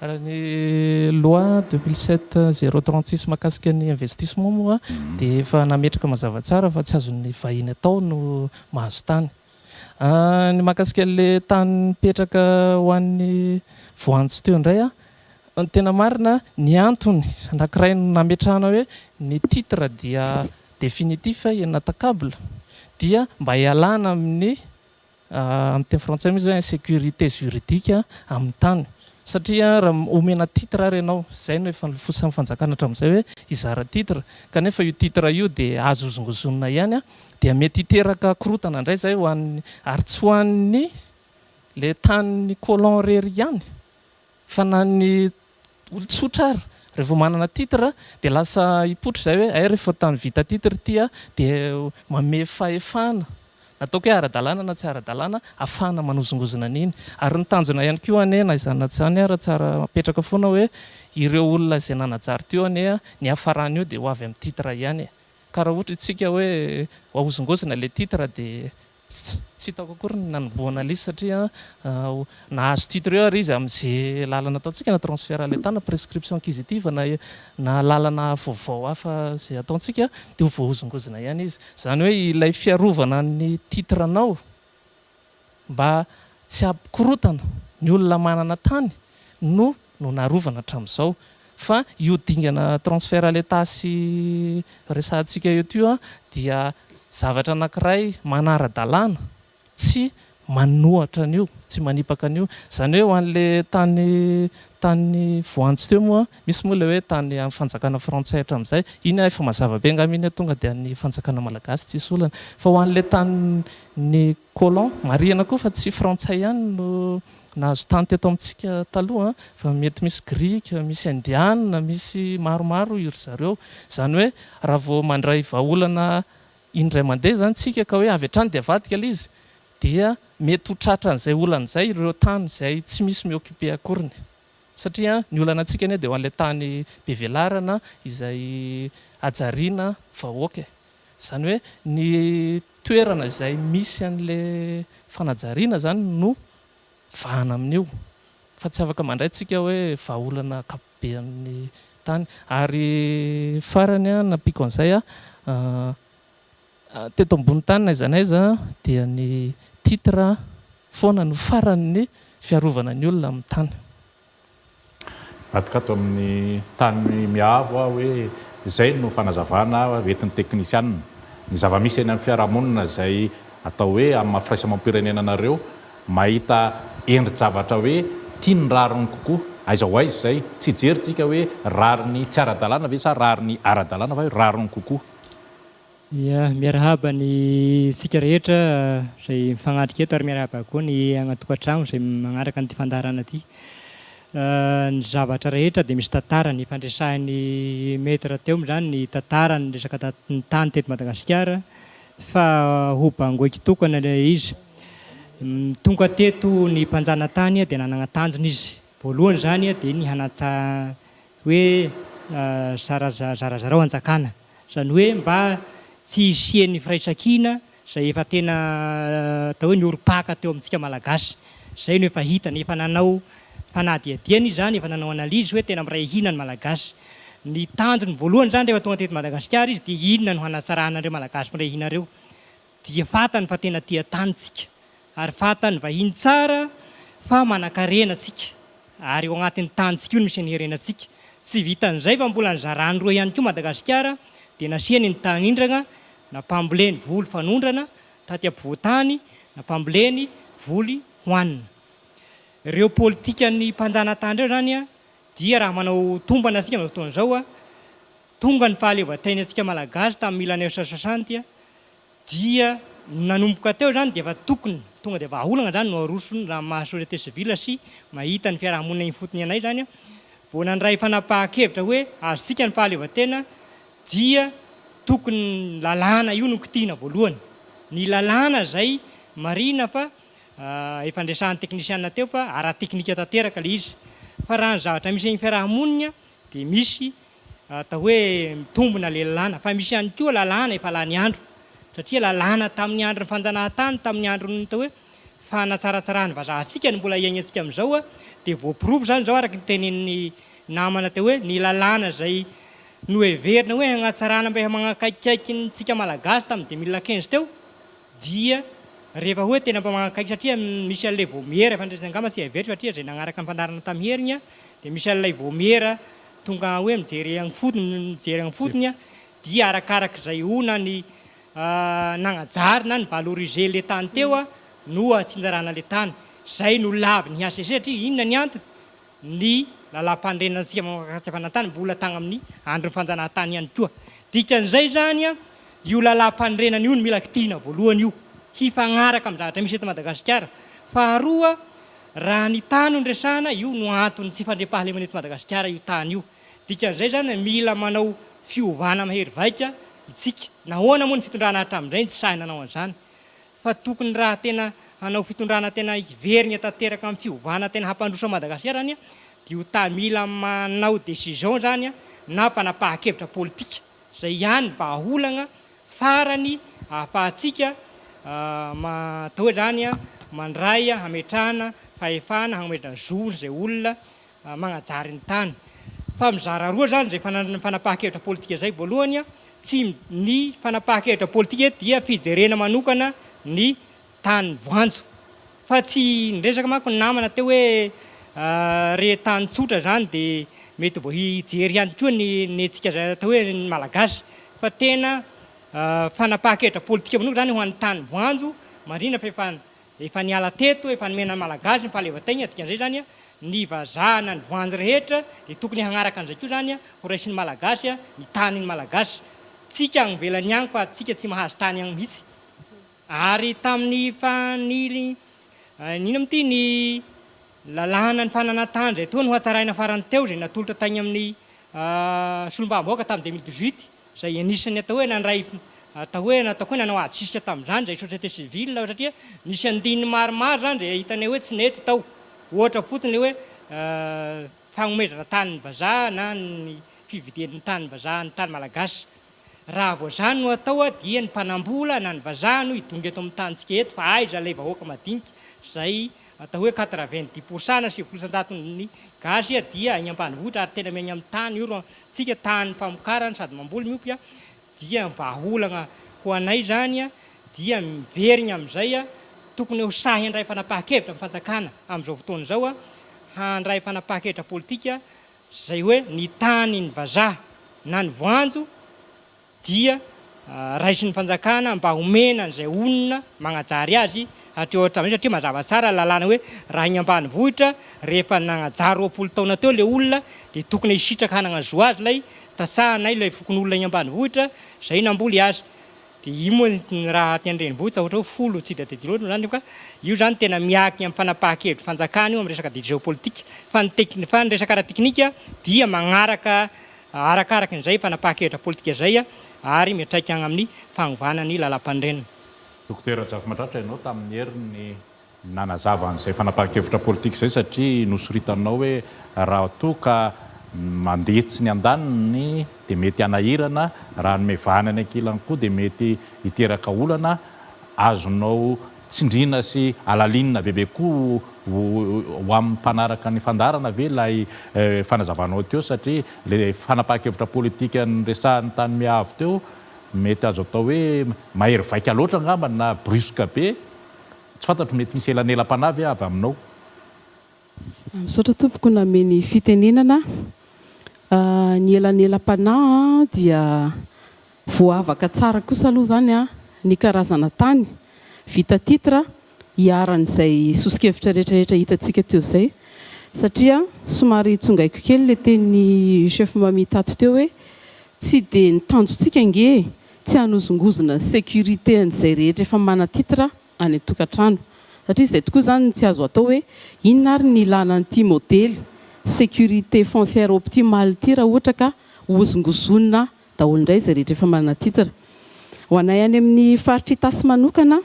Raha ny loi 2007 036 mahakasika ny investissement moa dia efa nametraka mazava tsara fa tsy azon'ny vahiny atao no mahazo tany. Ny mahakasika an'ilay tany mipetraka ho an'ny voanjo teo indray, ny tena marina ny antony anankiray nametrahana hoe ny titre dia définitif et inattaquable dia mba hialana amin'ny amin'ny teny frantsay moa izy hoe insécurité juridique amin'ny tany satria raha omena titre ary ianao, izay no efa nifosan'ny fanjakana hatramin'izay hoe hizara titre kanefa io titre io dia azo hozongozonina ihany dia mety hiteraka korontana indray izay ho an'ny ary tsy ho an'ny le tanin'ny colon irery ihany Fa na ny olon-tsotra ary rehefa manana titre dia lasa hipoitra izay hoe hay rehefa tany vita titre ity aho dia manome fahefana, ataoko hoe ara-dalàna na tsy ara-dalàna, ahafahana manozongozona an'iny. Ary ny tanjona ihany koa anie na izany na tsy izany ary tsara apetraka foana hoe ireo olona izay nanajary teo anie ny hiafarany io dia ho avy amin'ny titre ihany e. Ka raha ohatra isika hoe ahozongozona ilay titre dia Tsy hitako akory ny nanombohana ilay izy satria nahazo titre eo ary izy amin'izay lalana ataontsika na transfert à l'Etat na prescription acquisitive na na lalana vaovao hafa izay ataontsika dia ho voahozongozona ihany izy. Izany hoe ilay fiarovana ny titre anao mba tsy hampikorontana ny olona manana tany no no narovana hatramin'izao. Fa io dingana transfert à l'Etat sy resahantsika eto io dia zavatra anankiray manara-dalàna, tsy manohatra an'io, tsy manipaka an'io. Izany hoe ho an'ilay tany tany voanjo teo moa, misy moa ilay hoe tany amin'ny fanjakana frantsay hatramin'izay, iny efa mazava be angamba iny hoe tonga dia an'ny fanjakana malagasy tsisy olana. Fa ho an'ilay tanin'ny Colon. Marihina koa fa tsy frantsay ihany no nahazo tany teto amintsika taloha fa mety misy grika, misy indiana, misy maromaro ry zareo. Izany hoe raha vao mandray vahaolana indray mandeha izany tsika ka hoe avy hatrany dia avadika ilay izy dia mety ho tratran'izay olana izay ireo tany izay tsy misy mi-occuper akoriny. Satria ny olana antsika anie dia ho an'ilay tany be velarana izay hajariana vahoaka e. Izany hoe ny toerana izay misy an'ilay fanajariana izany no vahana amin'io fa tsy afaka mandray tsika hoe vahaolana ankapobe amin'ny tany. Ary farany nampiako an'izay teto ambony tany na aiza na aiza dia ny titre foana no faran'ny fiarovana ny olona amin'ny tany. Nivadika ato amin'ny tany miabo aho hoe izay no fanazavana entin'ny teknisianina. Ny zava-misy eny amin'ny fiarahamonina izay atao hoe amin'ny maha firaisamoam-pirenena anareo, mahita endri-javatra hoe tia ny rariny kokoa. Aiza ho aiza izay? Tsy hijery tsika hoe rariny tsy ara-dalàna ve sa rariny ara-dalàna fa hoe rariny kokoa. Ia, miarahaba ny tsika rehetra izay mifagnatrika eto ary miarahaba koa ny agny an-tokantragno izay magnaraka an'ity fandaharana ity. Ny zavatra rehetra dia misy tantarany, efa niresahin'i Maître teo moa izany ny tantarany resaka ny tany teto Madagasikara fa ho bangoiko tokana ilay izy. Tonga teto ny mpanjanatany dia nanagna tanjona izy. Voalohany izany dia ny hanatsa hoe zarazarao hanjakana. Izany hoe mba tsy hisian'ny firaisankina izay efa tena atao hoe niorim-paka teo amintsika Malagasy. Izay no efa hitany. Efa nanao fanadihadiana izy izany, efa nanao analyse hoe tena miray hina ny Malagasy. Ny tanjony voalohany izany rehefa tonga teto Madagasikara izy dia inona no hanatsarana an'ireo Malagasy miray hina ireo. Dia fantany fa tena tia tany tsika ary fantany vahiny tsara fa manankarena tsika ary eo agnatin'ny tanintsika io no misy ny harenantsika. Tsy vitan'izay fa mbola nizarany roa ihany koa Madagasikara dia nasiany ny tanindragna nampamboleny voly fanondrana taty ampovoantany nampamboleny voly hohanina. Ireo politikan'ny mpanjanatany ireo zany dia raha manao tombana tsika amin'izao fotoana izao Tonga ny fahaleovantenantsika Malagasy tamin'ny 1960 dia nanomboka teo izany dia efa tokony tonga dia vahaolana izany no arosony raha maha société civile sy mahita ny fiarahamonina ifotony anay izany vao nandray fanapahan-kevitra hoe azontsika ny fahaleovantena dia tokony ny lalàna io no kitihina voalohany ny lalàna izay marihina fa efa niresahan'ny teknisiana teo fa ara-teknika tanteraka ilay izy fa raha ny zavatra misy amin'ny fiarahamonina dia misy atao hoe mitombina le lalàna fa misy ihany koa lalàna efa lany andro satria lalàna tamin'ny andron'ny fanjanahantany tamin'ny andron'ny atao hoe fanatsaratsarahan'ny vazaha antsika no mbola iainantsika amin'izao a dia voaporofo izany izao araka ny tenenin'ny namana teo hoe ny lalàna izay noheverina hoe hanatsarana mba manakaikikaiky ny tsika malagasy tamin'ny 2015 teo dia rehefa hoe tena mba manakaiky satria misy an'ilay vaomiera efa niresaka angamba tsy heveriko satria izay nagnaraka ny fandaharana tamin'ny heriny dia misy an'ilay vaomiera tonga hoe mijery agny fotony mijery agny fotony dia arakarak'izay ona ny nagnajary na ni-valoriser le tany teo no atsinjarana le tany. Zay no lavin'ny HCC satria inona ny antony? Ny lalàmpanorenana antsika mahakasika fananantany mbola tagna amin'ny andron'ny fanjanahantany ihany koa. Dikan'izay zany io lalàmpanorenana io no mila kitihina voalohany io hifagnaraka amin'ny zavatra misy eto Madagasikara. Faharoa Raha ny tany no resahana, io no anton'ny tsy fandriampahalemana eto Madagasikara io tany io. Dikan'izay izany mila manao fiovana mahery vaika itsika. Nahoana moa ny fitondrana hatramin'izay no tsy sahy nanao an'izany? Fa tokony raha tena hanao fitondrana tena hiverina tanteraka amin'ny fiovana tena hampandroso an'i Madagasikara izany dia ho ta mila manao décision izany na fanapahan-kevitra politika. Izay ihany vahaolagna farany ahafahantsika atao hoe zany mandray hametrahana fahefana hanomezana zo izay olona magnajary ny tany. Fa mizara roa zany izay fanapahan-kevitra politika izay. Voalohany, tsy ny fanapahan-kevitra politika eto dia fijerena manokana ny tany voanjo. Fa tsy niresaka manko ny namana teo hoe re tany tsotra zany de mety vao hijery ihany koa ny nentsika zay atao hoe ny malagasy fa tena fanapahan-kevitra politika manokana zany ho an'ny tany voanjo marina fa efa efa niala teto efa nomena ny malagasy ny fahaleovantegna dikan'izay zany ny vazaha na ny voanjo rehetra de tokony hagnaraka an'izay koa zany ho raisin'ny malagasy ny tanin'ny malagasy tsika agny ivelany agny fa tsika tsy mahazo tany agny mihitsy Ary tamin'ny fanili, inona moa ity, ny lalàna ny fananan-tany izay toa nohatsaraina farany teo izay natolotra tany amin'ny solombavambahoaka tamin'ny 2018, izay anisan'ny atao hoe nandray, atao hoe nataoko hoe nanao ady sisika tamin'izany izay société civile satria nisy andininy maromaro izany izay hitanay hoe tsy nety tao. Ohatra fotsiny ilay hoe fagnomezana tany ny vazaha na ny fividian'ny tany vazaha ny tany malagasy. Raha vao zany no atao dia ny mpanambola na ny vazaha no hidongy eto amin'ny tanintsika eto fa aiza ilay vahoaka madinika izay atao hoe 90% na 90% ny gasy dia any ambanivohitra ary tena miaigna amin'ny tany io tsika tany famokarana sady mamboly miompy dia ny vahaolagna ho anay zany dia miverigna amin'izay tokony ho sahy handray fanapahan-kevitra ny fanjakana amin'izao fotoana izao handray fanapahan-kevitra politika Izay hoe ny tany ny vazaha na ny voanjo dia raisin'ny fanjakana mba homena an'izay olona magnajary azy hatreo hatramin'izay satria mazava tsara ny lalàna hoe raha eny ambanivohitra rehefa nagnajary 20 taona teo le olona dia tokony hisitraka hanagna zo azy ilay tantsaha na ilay fokonolona eny ambanivohitra izay namboly azy. Dia io moa ny raha aty an-drenivohitra ohatra hoe folo tsy dia tadidio loatra izany fa io izany tena miankina amin'ny fanapahan-kevitry fanjakana io amin'ny resaka géopolitique fa ny tekni- fa ny resaka ara-teknika dia magnaraka arakaraky an'izay fanapahan-kevitra politika izay ary miantraika agny amin'ny fagnovana ny lalàmpanorenana. Dokotera Rajafimatratra ianao tamin'ny heriny nanazava an'izay fanapahan-kevitra politika izay satria nosoritanao hoe raha toa ka mandeha tsy ny andaniny dia mety hanahirana, raha ny mivahana any ankilany koa dia mety hiteraka olana, azonao tsindriana sy alalinina bebe koa ho amin'ny mpanaraka ny fandaharana ve ilay fanazavanao teo satria ilay fanapahan-kevitra politika niresahany tany Miavo teo mety azo atao hoe mahery vaika loatra angamba na brusque be. Tsy fantatro, mety misy elanelam-panahy ve avy aminao? Misaotra tompoko nanome ny fitenenana. Ny elanelam-panahy dia voaavaka tsara kosa aloha izany ny karazana tany vita titre iharan'izay soso-kevitra rehetrarehetra hitantsika teo izay satria somary tsongaiko kely ilay tenin'i Chef Mamy tato teo hoe tsy dia ny tanjontsika ange e! Tsy hanozongozona ny sécurité an'izay rehetra efa mana-titre any an-tokantrano. Satria izay tokoa izany no tsy azo atao hoe inona ary ny ilana an'ity modely sécurité foncière optimale ity raha ohatra ka hozongozonina daholo indray izay rehetra efa mana-titre. Ho anay any amin'ny faritr'Itasy manokana,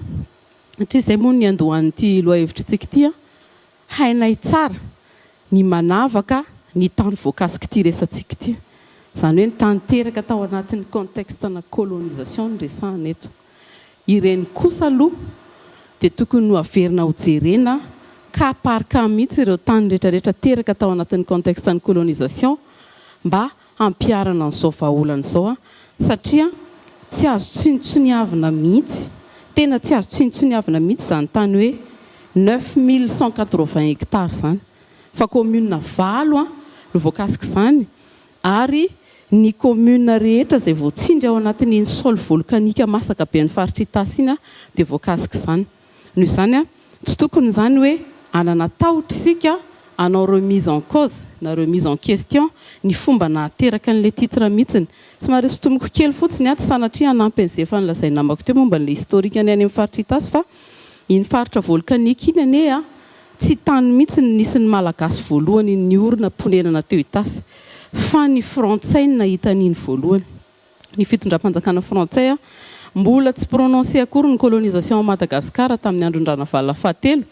satria izay moa no niandohan'ity lohahevitr'tsika ity, Hainay tsara ny manavaka ny tany voakasik'ity resatsika ity. Izany hoe ny tany teraka tao anatin'ny contexte-na colonisation no resahana eto. Ireny kosa aloha dia tokony ho averina ho jerena cas par cas mihitsy ireo tany rehetrarehetra teraka tao anatin'ny contexte-n'ny colonisation mba hampiharana an'izao vahaolana izao aho satria tsy azo tsinontsiniavina mihitsy, tena tsy azo tsinontsiniavina mihitsy izany tany hoe 9180 hectares izany fa commune valo no voakasik'izany ary ny commune rehetra izay voatsindry ao anatin'iny sol volcanique masaka be an'ny faritr'Itasy iny dia voakasik'izany. Noho izany, tsy tokony izany hoe hanana tahotra isika hanao remise en cause na remise en question ny fomba nahateraka an'ilay titre mihitsiny. Somary sintomiko kely fotsiny aho, tsy sanatria hanampy an'izay efa nolazain'ny namako teo momba an'ilay historique ny any amin'ny faritra Itasy fa iny faritra volcanique iny anie tsy tany mihitsy no nisy ny Malagasy voalohany niorina ponenana teo Itasy fa ny Frantsay no nahita an'iny voalohany. ny fitondram-panjakana frantsay mbola tsy prononcé akory ny colonisation à Madagascar tamin'ny andron-dRanavalona fahatelo,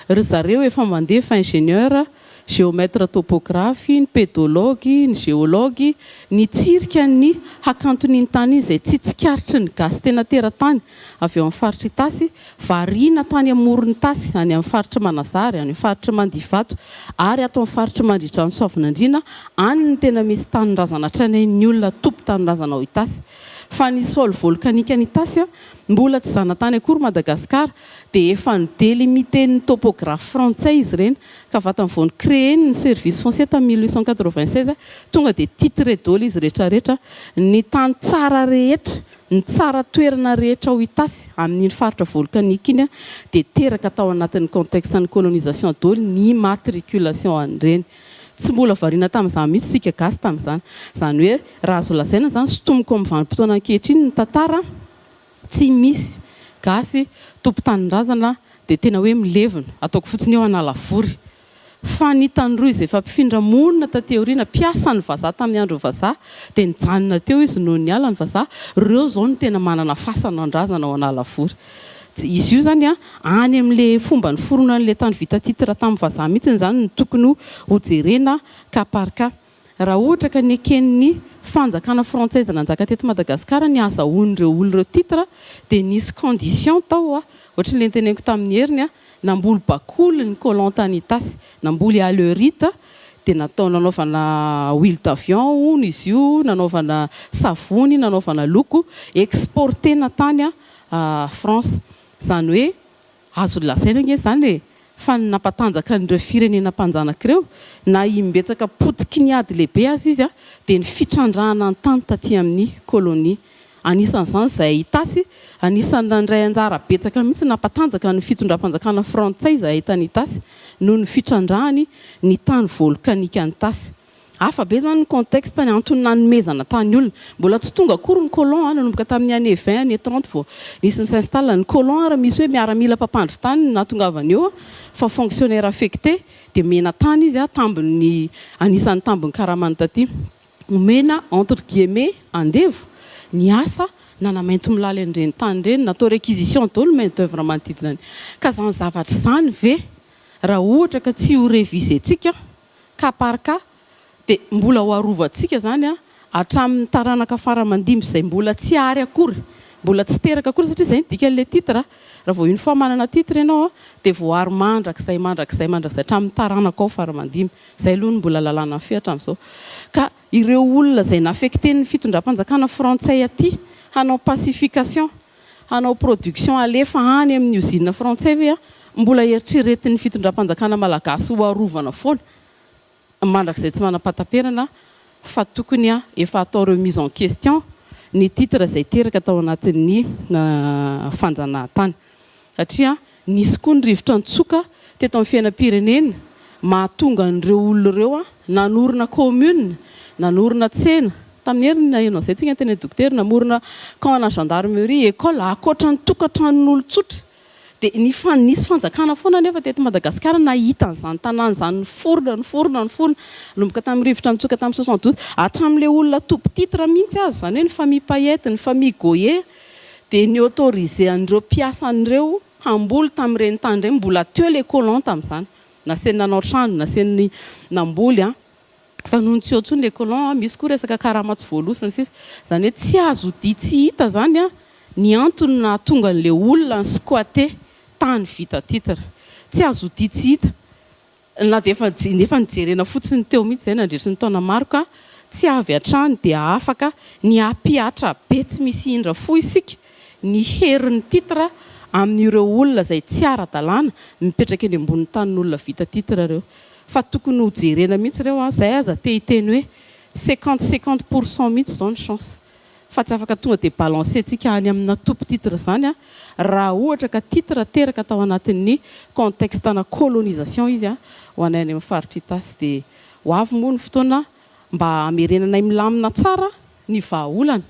ry zareo efa mandefa ingénieur, géomètre topographe, ny pédologue, ny géologue, nitsirika ny hakanton'iny tany iny izay tsy tsikaritry ny gasy tena teratany avy eo amin'ny faritr'Itasy, variana tany amoron'Itasy, any amin'ny faritr'i Manazary, any amin'ny faritr'i Mandivato ary ato amin'ny faritr'i Mandridrano Soavinandriana, any no tena misy tanindrazana tranain'ny olona tompon-tanindrazana ao Itasy. Fa ny sol volcanique any Itasy, mbola tsy zanatany akory Madagascar, dia efa no-délimiter-n'ny topographe frantsay izy ireny, ka vatany vao ni-créer-ny ny service foncier tamin'ny 1896, tonga dia titré daholo izy rehetrarehetra, ny tany tsara rehetra Ny tsara toerana rehetra ao Itasy, amin'iny faritra volcanique iny dia teraka tao anatin'ny contexte ny colonisation daholo ny immatriculation an'ireny. Tsy mbola variana tamin'izany mihitsy isika gasy tamin'izany. Izany hoe raha azo lazaina izany, sintomiko amin'ny vanim-potoana ankehitriny ny tantara, tsy misy gasy tompon-tanindrazana dia tena hoe milevina, ataoko fotsiny eo Analavory. Fa ny Tandroy izay efa mpifindra monina taty aoriana, mpiasan'ny vazaha tamin'ny andron'ny vazaha, dia nijanona teo izy nony niala ny vazaha, ireo izao no tena manana fasana an-drazana ao Analavory. Tsy, izy io izany an, any amin'ilay fomba niforonan'ilay tany vita titre tamin'ny vazaha mihitsy izany no tokony hojerena cas par cas. Raha ohatra ka neken'ny fanjakana frantsay izay nanjaka teto Madagasikara ny hahazahoan'ireo olona ireo titre dia nisy condition tao ohatry ny le noteneniko tamin'ny heriny namboly bakoly ny colon tany Itasy, namboly aleurite dia natao nanaovana huile d'avion hono izy io, nanaovana savony, nanaovana loko, exporter-na tany France. Izany hoe Azo lazaina ange izany e, fa ny nampatanjaka an'ireo firenena mpanjanaka ireo, na imbetsaka potiky ny ady lehibe aza izy, dia ny fitrandrahana ny tany taty amin'ny kolonia. Anisan'izany izahay Itasy, anisan'ny nandray anjara betsaka mihitsy nampatanjaka ny fitondram-panjakana frantsay izahay tany Itasy noho ny fitrandrahany ny tany volkanika an'Itasy. Hafa be zany ny contexte ny antony nanomezana tany olona. Mbola tsy tonga akory ny colon an, nanomboka tamin'ny année 20, année 30 vao nisy ni s'installe ny colon ary misy hoe miaramila mpampandry tany no nahatongavany eo fa fonctionnaire affecté dia omena tany izy an, tambin'ny anisan'ny tambin'ny karamany taty. Omena entre guillemets andevo ny asa nanamainty-milaly an'ireny tany ireny, natao réquisition daholo main d'oeuvre manodidina ny. Ka zany zavatra izany ve raha ohatra ka tsy ho réviser-tsika cas par cas dia mbola ho arovantsika izany hatramin'ny taranaka fara aman-dimby izay mbola tsy ary akory, mbola tsy teraka akory satria izay no dikan'ilay titre, raha vao une fois manana titre ianao dia voaaro mandrakizay mandrakizay mandrakizay hatramin'ny taranakao fara aman-dimby, izay aloha no mbola lalàna mifehy hatramin'izao. Ka ireo olona izay n'affecter-n'ny fitondram-panjakana frantsay aty hanao pacification, hanao production alefa any amin'ny usine frantsay ve mbola eritreretin'ny fitondram-panjakana malagasy ho arovana foana mandrakizay tsy manam-pahataperana fa tokony efa atao remise en question ny titre izay teraka tao anatin'ny fanjanahantany satria nisy koa ny rivotra nitsoka teto amin'ny fiainam-pirenena mahatonga an'ireo olona ireo nanorina commune, nanorina tsena, tamin'ny heriny naheno an'izay tsika niteny dokotera, namorona camp ana gendarmerie, école, ankoatra ny tokantranon'olon-tsotra. Dia ny fan, nisy fanjakana foana anefa teto Madagasikara nahita an'izany tanàna izany niforona, niforona, niforona, nanomboka tamin'ny rivotra nitsoka tamin'ny 72, hatramin'ilay olona tompon-titre mihitsy aza, izany hoe ny famille Payette, ny famille Goyer, dia ni-autoriser an'ireo mpiasany ireo hamboly tamin'ireny tany ireny, mbola teo ilay colon tamin'izany, nasainy nanao trano, nasainy namboly an, fa nony tsy eo intsony ilay colon an, misy koa resaka karama tsy voaloa sy ny sisa, izany hoe tsy azo odia tsy hita izany an ny antony nahatonga an'ilay olona ni-squatter tany vita titre, tsy azo odia tsy hita. Na dia efa efa nijerena fotsiny teo mihitsy izay nandritry ny taona maro ka tsy avy hatrany dia afaka ny hampihatra be tsy misy indra fo isika ny herin'ny titre amin'ireo olona izay tsy ara-dalàna mipetraka eny ambonin'ny tanin'olona vita titre ireo. Fa tokony ho jerena mihitsy ireo an! Izay aza te hiteny hoe cinquante cinquante pour cent mihitsy izao ny chance. Fa tsy afaka tonga dia balancer-tsika any amina top titre izany raha ohatra ka titre teraka tao anatin'ny contexte-na colonisation izy ho anay any amin'ny faritra Itasy. Dia ho avy moa ny fotoana mba hamerenanay milamina tsara ny vahaolana.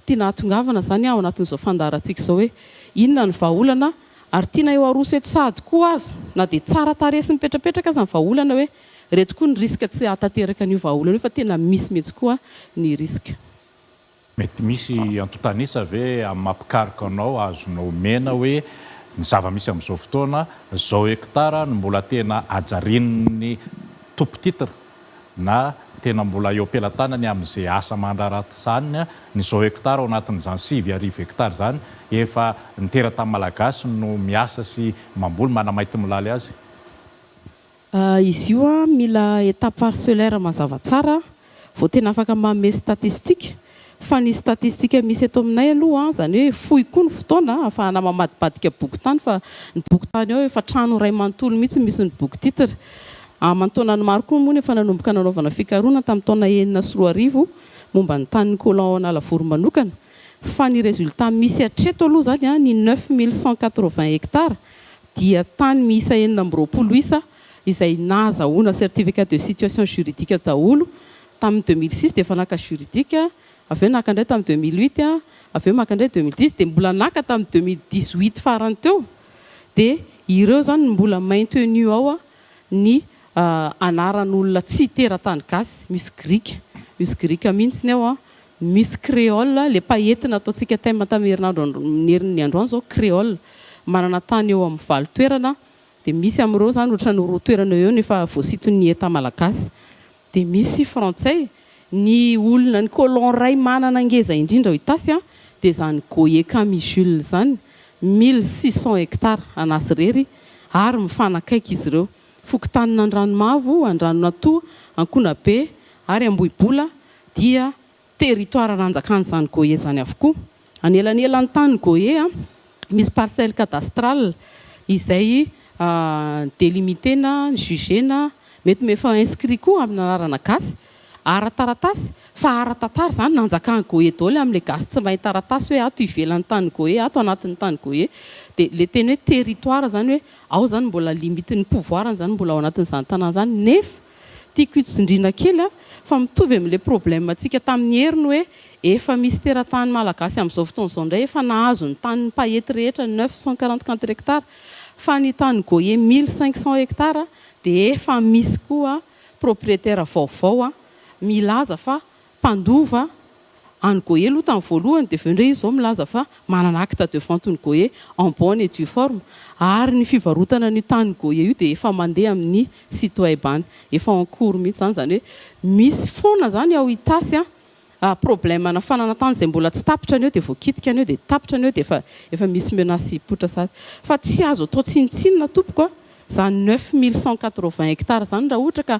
Tiana hahatongavana izany ao anatin'izao fandaharantsika izao hoe inona ny vahaolana ary tiana eo aroso eto sahady koa aza na dia tsara tarehy sy mipetrapetraka aza ny vahaolana hoe ireto koa ny risque tsy hahatanteraka an'io vahaolana io fa tena misy mihitsy koa ny risque. Mety misy antontan'isa ve amin'ny maha mpikaroka anao azonao omena hoe ny zava-misy amin'izao fotoana, izao hectare no mbola tena hajarian'ny tompon-titre na tena mbola eo am-pelatanany amin'izay asa aman-draharaha sahaniny ny izao hectare ao anatin'izany 9000 hectare izany efa ny teratany malagasy no miasa sy mamboly manamaitimilaly azy? Izy io mila état parcellaire mazava tsara vao tena afaka manome statistique fa ny statistique misy eto aminay aloha izany hoe fohy koa ny fotoana ahafahana mamadibadika bokin-tany fa ny bokin-tany ao efa trano iray manontolo mihitsy misy ny boky titre. Aman-taonany maro koa moa no efa nanomboka nanaovana fikarohana tamin'ny taona 2006 momba ny tanin'ny colon ao Analavory manokana fa ny résultat misy hatreto aloha izany ny 9180 hectares dia tany miisa 26 isa izay nahazahoana certificat de situation juridique daholo tamin'ny 2006 dia efa naka juridique, avy eo naka indray tamin'ny 2008, avy eo maka indray 2010 dia mbola naka tamin'ny 2018 farany teo dia ireo izany no mbola maintenu ao ny anaran'olona tsy teratany gasy, misy grika, misy grika mihitsy ny ao, Misy créole, le paillette nataontsika thème tamin'ny herinandro ny herin'ny androany zao créole. Manana tany eo amin'ny valo toerana dia misy amin'ireo izany ohatran'ny roa toerana eo eo no efa voasiton'ny Etat malagasy. Dia misy frantsay, ny olona ny colon ray manana ngeza indrindra ao Itasy an, dia izany Goyer Camille Jules izany, 1600 hectares an'azy irery ary mifanakaiky izy ireo. Fokontanin'Andranomavo, Andranonatoa, Ankonabe ary Ambohibola dia territoire nanjakan'izany Goye izany avokoa. Anelanelan'ny tany Goye misy parcelle cadastrale izay delimiter-na, jugena, mety efa inscrit koa amin'ny anarana gasy. Ara-taratasy, fa ara-tantara izany nanjakan'i Goe daholo amin'ilay gasy tsy mahay taratasy hoe ato ivelan'ny tany Goe, ato anatin'ny tany Goe. Dia ilay teny hoe territoire izany hoe ao izany mbola limite-n'ny pouvoir-ny izany mbola ao anatin'izany tanàna izany nefa tiako hitsindriana kely fa mitovy amin'ilay problème-ntsika tamin'ny heriny hoe efa misy teratany malagasy amin'izao fotoana izao indray efa nahazo ny tanin'ny Pahety rehetra 944 hectares fa ny tany Goe 1500 hectares dia efa misy koa propriétaire vaovao milaza fa mpandova an'i Goe aloha tamin'ny voalohany dia avy eo indray izy izao milaza fa manana acte de vente ny Goe en bonne et due forme ary ny fivarotana an'io tany Goe io dia efa mandeha amin'ny site web any efa en cours mihitsy izany izany hoe misy foana izany ao Itasy problème ana fananantany izay mbola tsy tapitra ny eo dia voakitika ny eo dia tapitra ny eo dia efa efa misy menace hipoitra sahady fa tsy azo atao tsinontsinona tompoko a! Izany 9180 hectares izany raha ohatra ka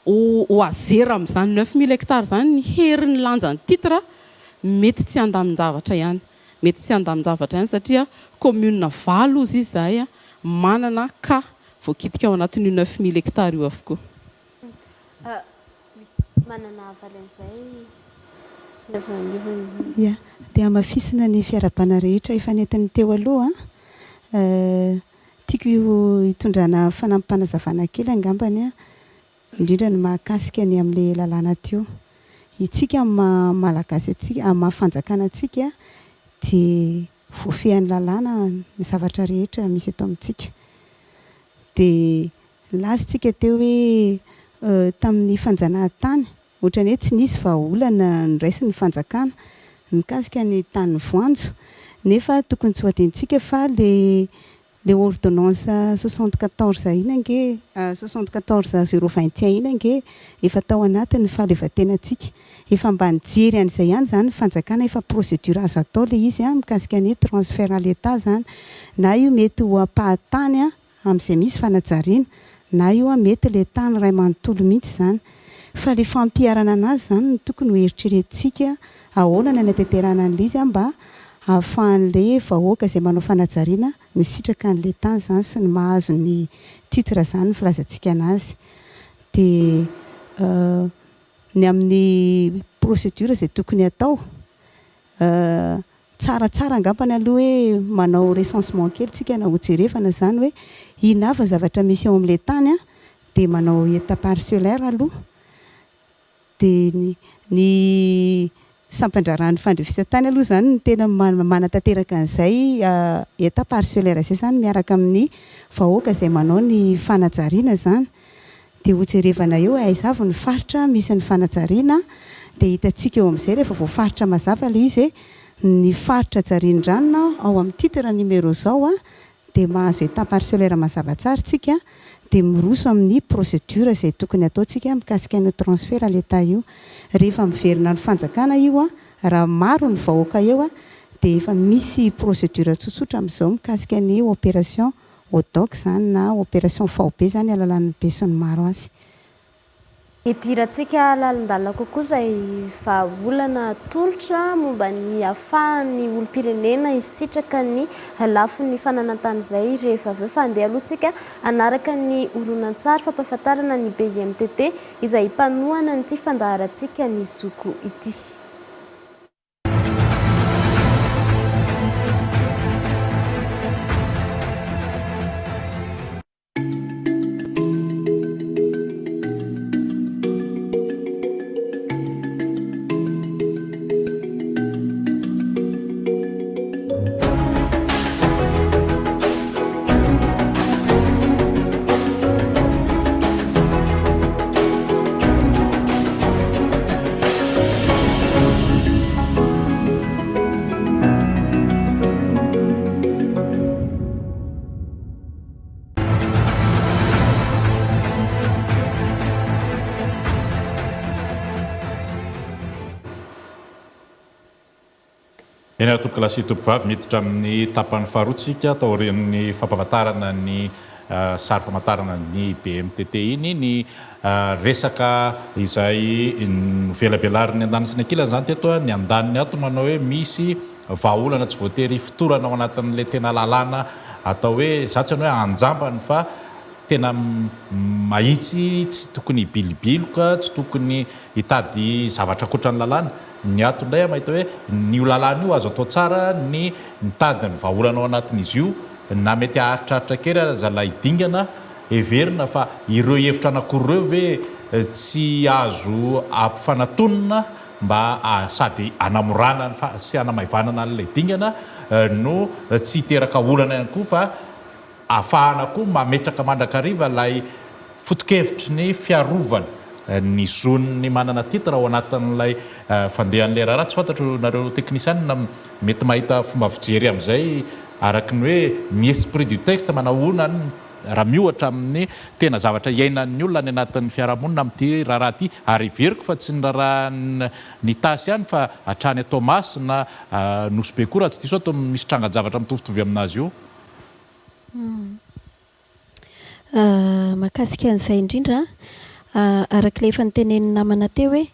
ho ho azera amin'izany 9000 hectares izany ny herin'ny lanjan'ny titre mety tsy handamin-javatra ihany mety tsy handamin-javatra ihany satria commune valo ozy izy izahay manana cas voakitika ao anatin'io 9000 hectares io avokoa. Manana havaly an'izay ny avy eo anivon'ny. Ya, dia hamafisina ny fiarahabana rehetra efa nentin'ny teo aloha an. Tiako hitondrana fanampim-panazavana kely angambany an, indrindra ny mahakasika ny amin'ilay lalàna teo. Itsika amin'ny maha Malagasy antsika, amin'ny maha fanjakana antsika dia voafehin'ny lalàna ny zavatra rehetra misy eto amintsika. Dia Nilaza isika teo hoe tamin'ny fanjanahantany, ohatran'ny hoe tsy nisy vahaolana noraisin'ny fanjakana mikasika ny tanin'ny voanjo, nefa tokony tsy ho adinontsika fa le le ordonnance 74 iny ange, 74 021 iny ange efa tao anatin'ny fahaleovantenantsika. Efa mba nijery an'izay ihany izany ny fanjakana, efa procédure azo atao ilay izy mikasika ny transfert à l'Etat izany, na io mety ho ampahan-tany amin'izay misy fanajariana, na io an mety le tany iray manontolo mihitsy izany. Fa le fampiharana anazy izany no tokony ho eritreretintsika ahoana ny hanatanterahana an'ilay izy an mba ahafahan'le vahoaka izay manao fanajariana misitraka an'le tany izany sy ny mahazo ny titre izany ny filazantsika anazy. Dia ny amin'ny procédure izay tokony hatao, Tsaratsara angambany aloha hoe manao recensement kely tsika na hojerevana izany hoe inona avy ny zavatra misy ao amin'ilay tany an, dia manao état parcellaire aloha, dia ny ny sampan-draharahan'ny fandrefesan-tany aloha izany no tena manatanteraka an'izay état parcellaire izay izany miaraka amin'ny vahoaka izay manao ny fanajariana izany. Dia hojerevana eo hoe aiza avy ny faritra misy ny fanajariana, dia hitantsika eo amin'izay rehefa voafaritra mazava ilay izy hoe ny faritra jarian-dranona ao amin'ny titre numéro izao dia mahazo état parcellaire mazava tsara isika dia miroso amin'ny procédure izay tokony hataontsika mikasika an'io transfert à l'Etat io. Rehefa miverina ny fanjakana io raha maro ny vahoaka eo dia efa misy procédure tsotsotra amin'izao mikasika ny opération ODOC izany na opération faobe izany alalan'ny besinimaro azy. Hidirantsika lalindalina kokoa izay vahaolana atolotra momba ny ahafahan'ny olom-pirenena hisitraka ny lafiny fananan-tany izay rehefa avy eo fa andeha aloha tsika hanaraka ny horonantsary fampahafantarana ny BIMTT izay mpanohana an'ity fandaharantsika ny zoko ity. Eny ary tompokolahy sy tompokovavy, miditra amin'ny tapany faharoa tsika taorian'ny fampahafantarana ny sary famantarana ny BMTT iny. Ny resaka izay novelabelarin'ny andaniny sy ny ankilany izany teto, ny andaniny ato manao hoe misy vahaolana tsy voatery hifotorana ao anatin'ilay tena lalàna atao hoe, za tsy hanao hoe anjambany fa. tena mahitsy, tsy tokony hibilobiloka, tsy tokony hitady zavatra ankoatra ny lalàna. Ny ato indray aho mahita hoe ny io lalàna io azo atao tsara ny mitady ny vahaolana ao anatin'izy io na mety haharitraritra kely aza ilay dingana, heverina fa ireo hevitra anankiroa ireo ve tsy azo ampifanatonina mba sady hanamorana ny sy hanamaivanana an'ilay dingana no tsy hiteraka olana ihany koa fa ahafahana koa mametraka mandrakariva ilay foto-kevitry ny fiarovana ny zon'ny manana titre ao anatin'ilay fandehan'ilay raharaha. Tsy fantatro nareo teknisianina mety mahita fomba fijery amin'izay araka ny hoe ny esprit du texte manahoana raha miohatra amin'ny tena zavatra iainan'ny olona any anatin'ny fiarahamonina amin'ity raharaha ity ary heveriko fa tsy ny raharahan'ny Itasy ihany fa hatrany Toamasina, Nosy Be koa raha tsy diso aho toa misy trangan-javatra mitovitovy aminazy io. Mahakasika an'izay indrindra, araka ilay efa notenenin'ny namana teo hoe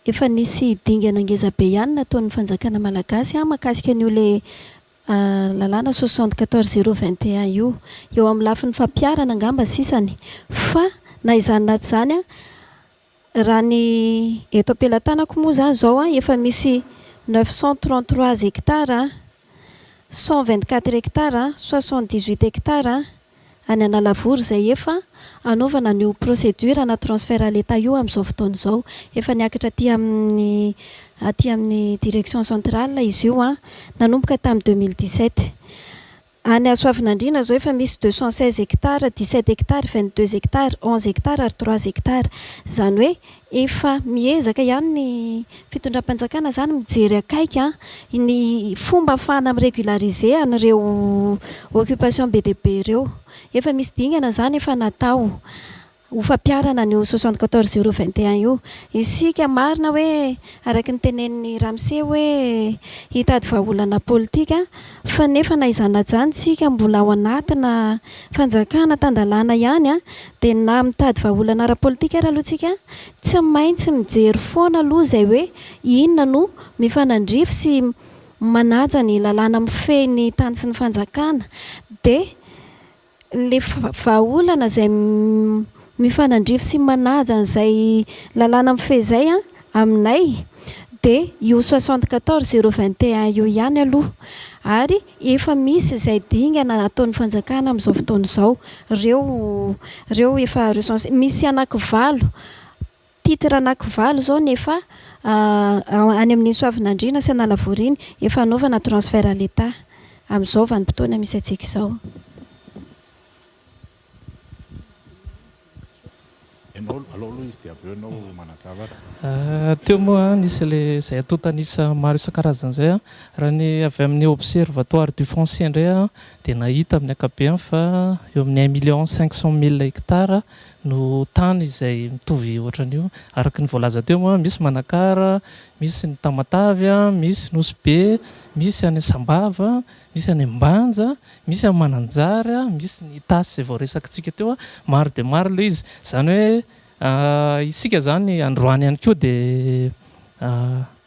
efa nisy dingana ngeza be ihany nataon'ny fanjakana malagasy mahakasika an'io ilay lalàna 74021 io. Eo amin'ny lafiny fampiharana angamba sisany fa na izany na tsy izany, raha ny eto am-pelatanako moa izany izao efa misy 933 hectares, 124 hectares, 78 hectares any Analavory izay efa hanaovana an'io procédure na transfert à l'Etat io amin'izao fotoana izao. Efa niakatra aty amin'ny aty amin'ny direction centrale izy io nanomboka tamin'ny 2017. Any Soavinandriana izao efa misy 216 hectares, 17 hectares, 22 hectares, 11 hectares ary 3 hectares. Izany hoe efa miezaka ihany ny fitondram-panjakana izany mijery akaiky ny fomba ahafahana mi-régulariser an'ireo occupation be dia be ireo. Efa misy dingana izany efa natao ho fampiharana an'io 74021 io. Isika marina hoe araka ny tenenin'i ramose hoe hitady vahaolana politika fa nefa na izany na izany isika mbola ao anatina fanjakana tan-dalàna ihany dia na mitady vahaolana ara-politika ary aloha isika tsy maintsy mijery foana aloha izay hoe inona no mifanandrify sy manaja ny lalàna mifehy ny tany sy ny fanjakana dia Ilay vahaolana izay mifanandrify sy manaja an'izay lalàna mifehy izay aminay dia io 74021 io ihany aloha ary efa misy izay dingana ataon'ny fanjakana amin'izao fotoana izao, ireo ireo efa recensé, misy anankivalo, titre anankivalo izao ny efa any amin'ny Soavinandriana sy Analavory iny efa anaovana transfert à l'Etat amin'izao vanim-potoana misy antsika izao. Ianao alao aloha izy dia avy eo ianao manazava. Teo moa nisy ilay izay antontan'isa maro isan-karazany izay. Raha ny avy amin'ny Observatoire du foncier indray dia nahita amin'ny ankapobeny fa eo amin'ny un million cinq cent mille hectares no tany izay mitovy ohatran'io. Araka ny voalaza teo moa, misy Manakara, misy ny Tamatave, misy Nosy Be, misy any Sambava, misy any Ambanja, misy any Mananjary, misy ny Itasy izay voaresakitsika teo. Maro dia maro ilay izy. Izany hoe isika izany androany ihany koa dia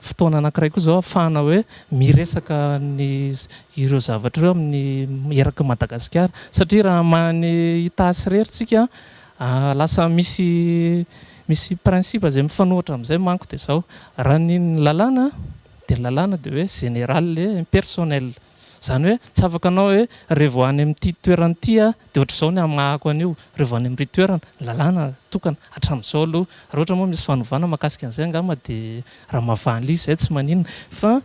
fotoana anankiray koa izao ahafahana hoe miresaka ny ireo zavatra ireo amin'ny eraky Madagasikara satria raha hamaha ny Itasy irery tsika lasa misy misy principe izay mifanohitra amin'izay manko dia izao raha ny lalàna dia ny lalàna dia hoe général et impersonnel. Izany hoe tsy afaka anao hoe revo any amin'ity toerana ity aho dia ohatr'izao ny hamahako an'io, revo any amin'ry toerana, lalàna tokana hatramin'izao aloha. Raha ohatra moa misy fanovana mahakasika an'izay angamba dia raha mahavaha an'ilay izy izay tsy maninona. Fa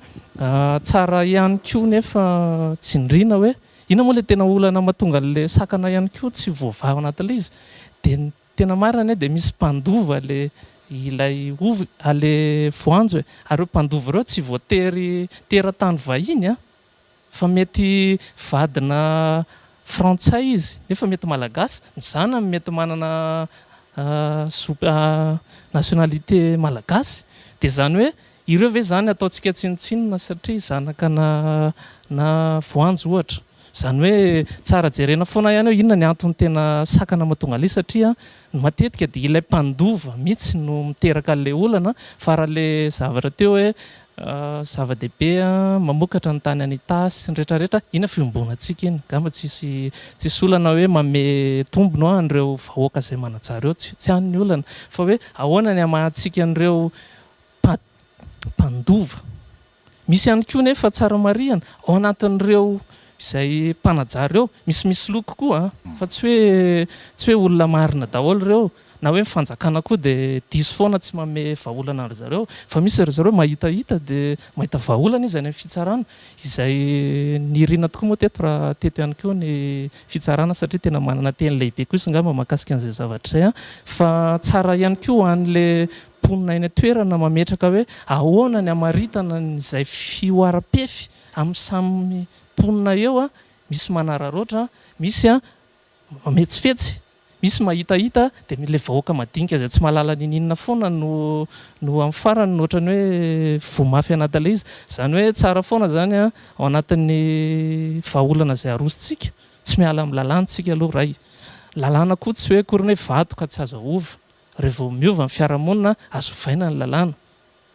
tsara ihany koa nefa tsindriana hoe inona moa ilay tena olana mahatonga an'ilay sakana ihany koa tsy voavaha ao anatin'ilay izy dia ny tena marina anie dia misy mpandova ilay ilay ovy ilay voanjo e, ary ireo mpandova ireo tsy voatery teratany vahiny an, fa mety vadina frantsay izy nefa mety malagasy, ny zanany mety manana zo nationalité malagasy, dia izany hoe ireo ve izany ataontsika tsinontsinona satria zanaka na na voanjo ohatra. Izany hoe tsara jerena foana ihany hoe inona ny antony tena sakana mahatonga an'ilay izy satria matetika dia ilay mpandova mihitsy no miteraka an'ilay olana fa raha ilay zavatra teo hoe Zava-dehibe mamokatra ny tany any Itasy sy ny rehetra rehetra, iny fiombonantsika iny, angamba tsisy tsisy olana hoe manome tombony ho an'ireo vahoaka izay manajary eo, tsy tsy any ny olana fa hoe ahoana ny hamahantsika an'ireo mpa- mpandova. Misy ihany koa nefa tsara marihana ao anatin'ireo izay mpanajary eo, misy misoloky koa fa tsy hoe tsy hoe olona marina daholo ireo Na hoe ny fanjakana koa dia diso foana tsy manome vahaolana an-dry zareo fa misy ry zareo mahitahita dia mahita vahaolana izy any amin'ny fitsarana izay nirina tokoa moa teto raha teto ihany koa ny fitsarana satria tena manana teny lehibe kosa angamba mahakasika an'izay zavatra izay an! Fa tsara ihany koa ho an'ilay mponina eny an-toerana mametraka hoe ahoana ny hamaritana an'izay fihoaram-pefy amin'ny samy mponina eo an! Misy manararaotra, misy an mametsifetsy, misy mahitahita dia ilay vahoaka madinika izay tsy mahalala ninininona foana no no amin'ny farany no ohatran'ny hoe voa mafy anatin'ilay izy. Izany hoe tsara foana izany an, ao anatin'ny vahaolana izay arosontsika, tsy miala amin'ny lalàna isika aloha ray. Lalàna koa tsy hoe akory ny hoe vato ka tsy azo ahova. Rehefa vao miova ny fiarahamonina, azo ovaina ny lalàna.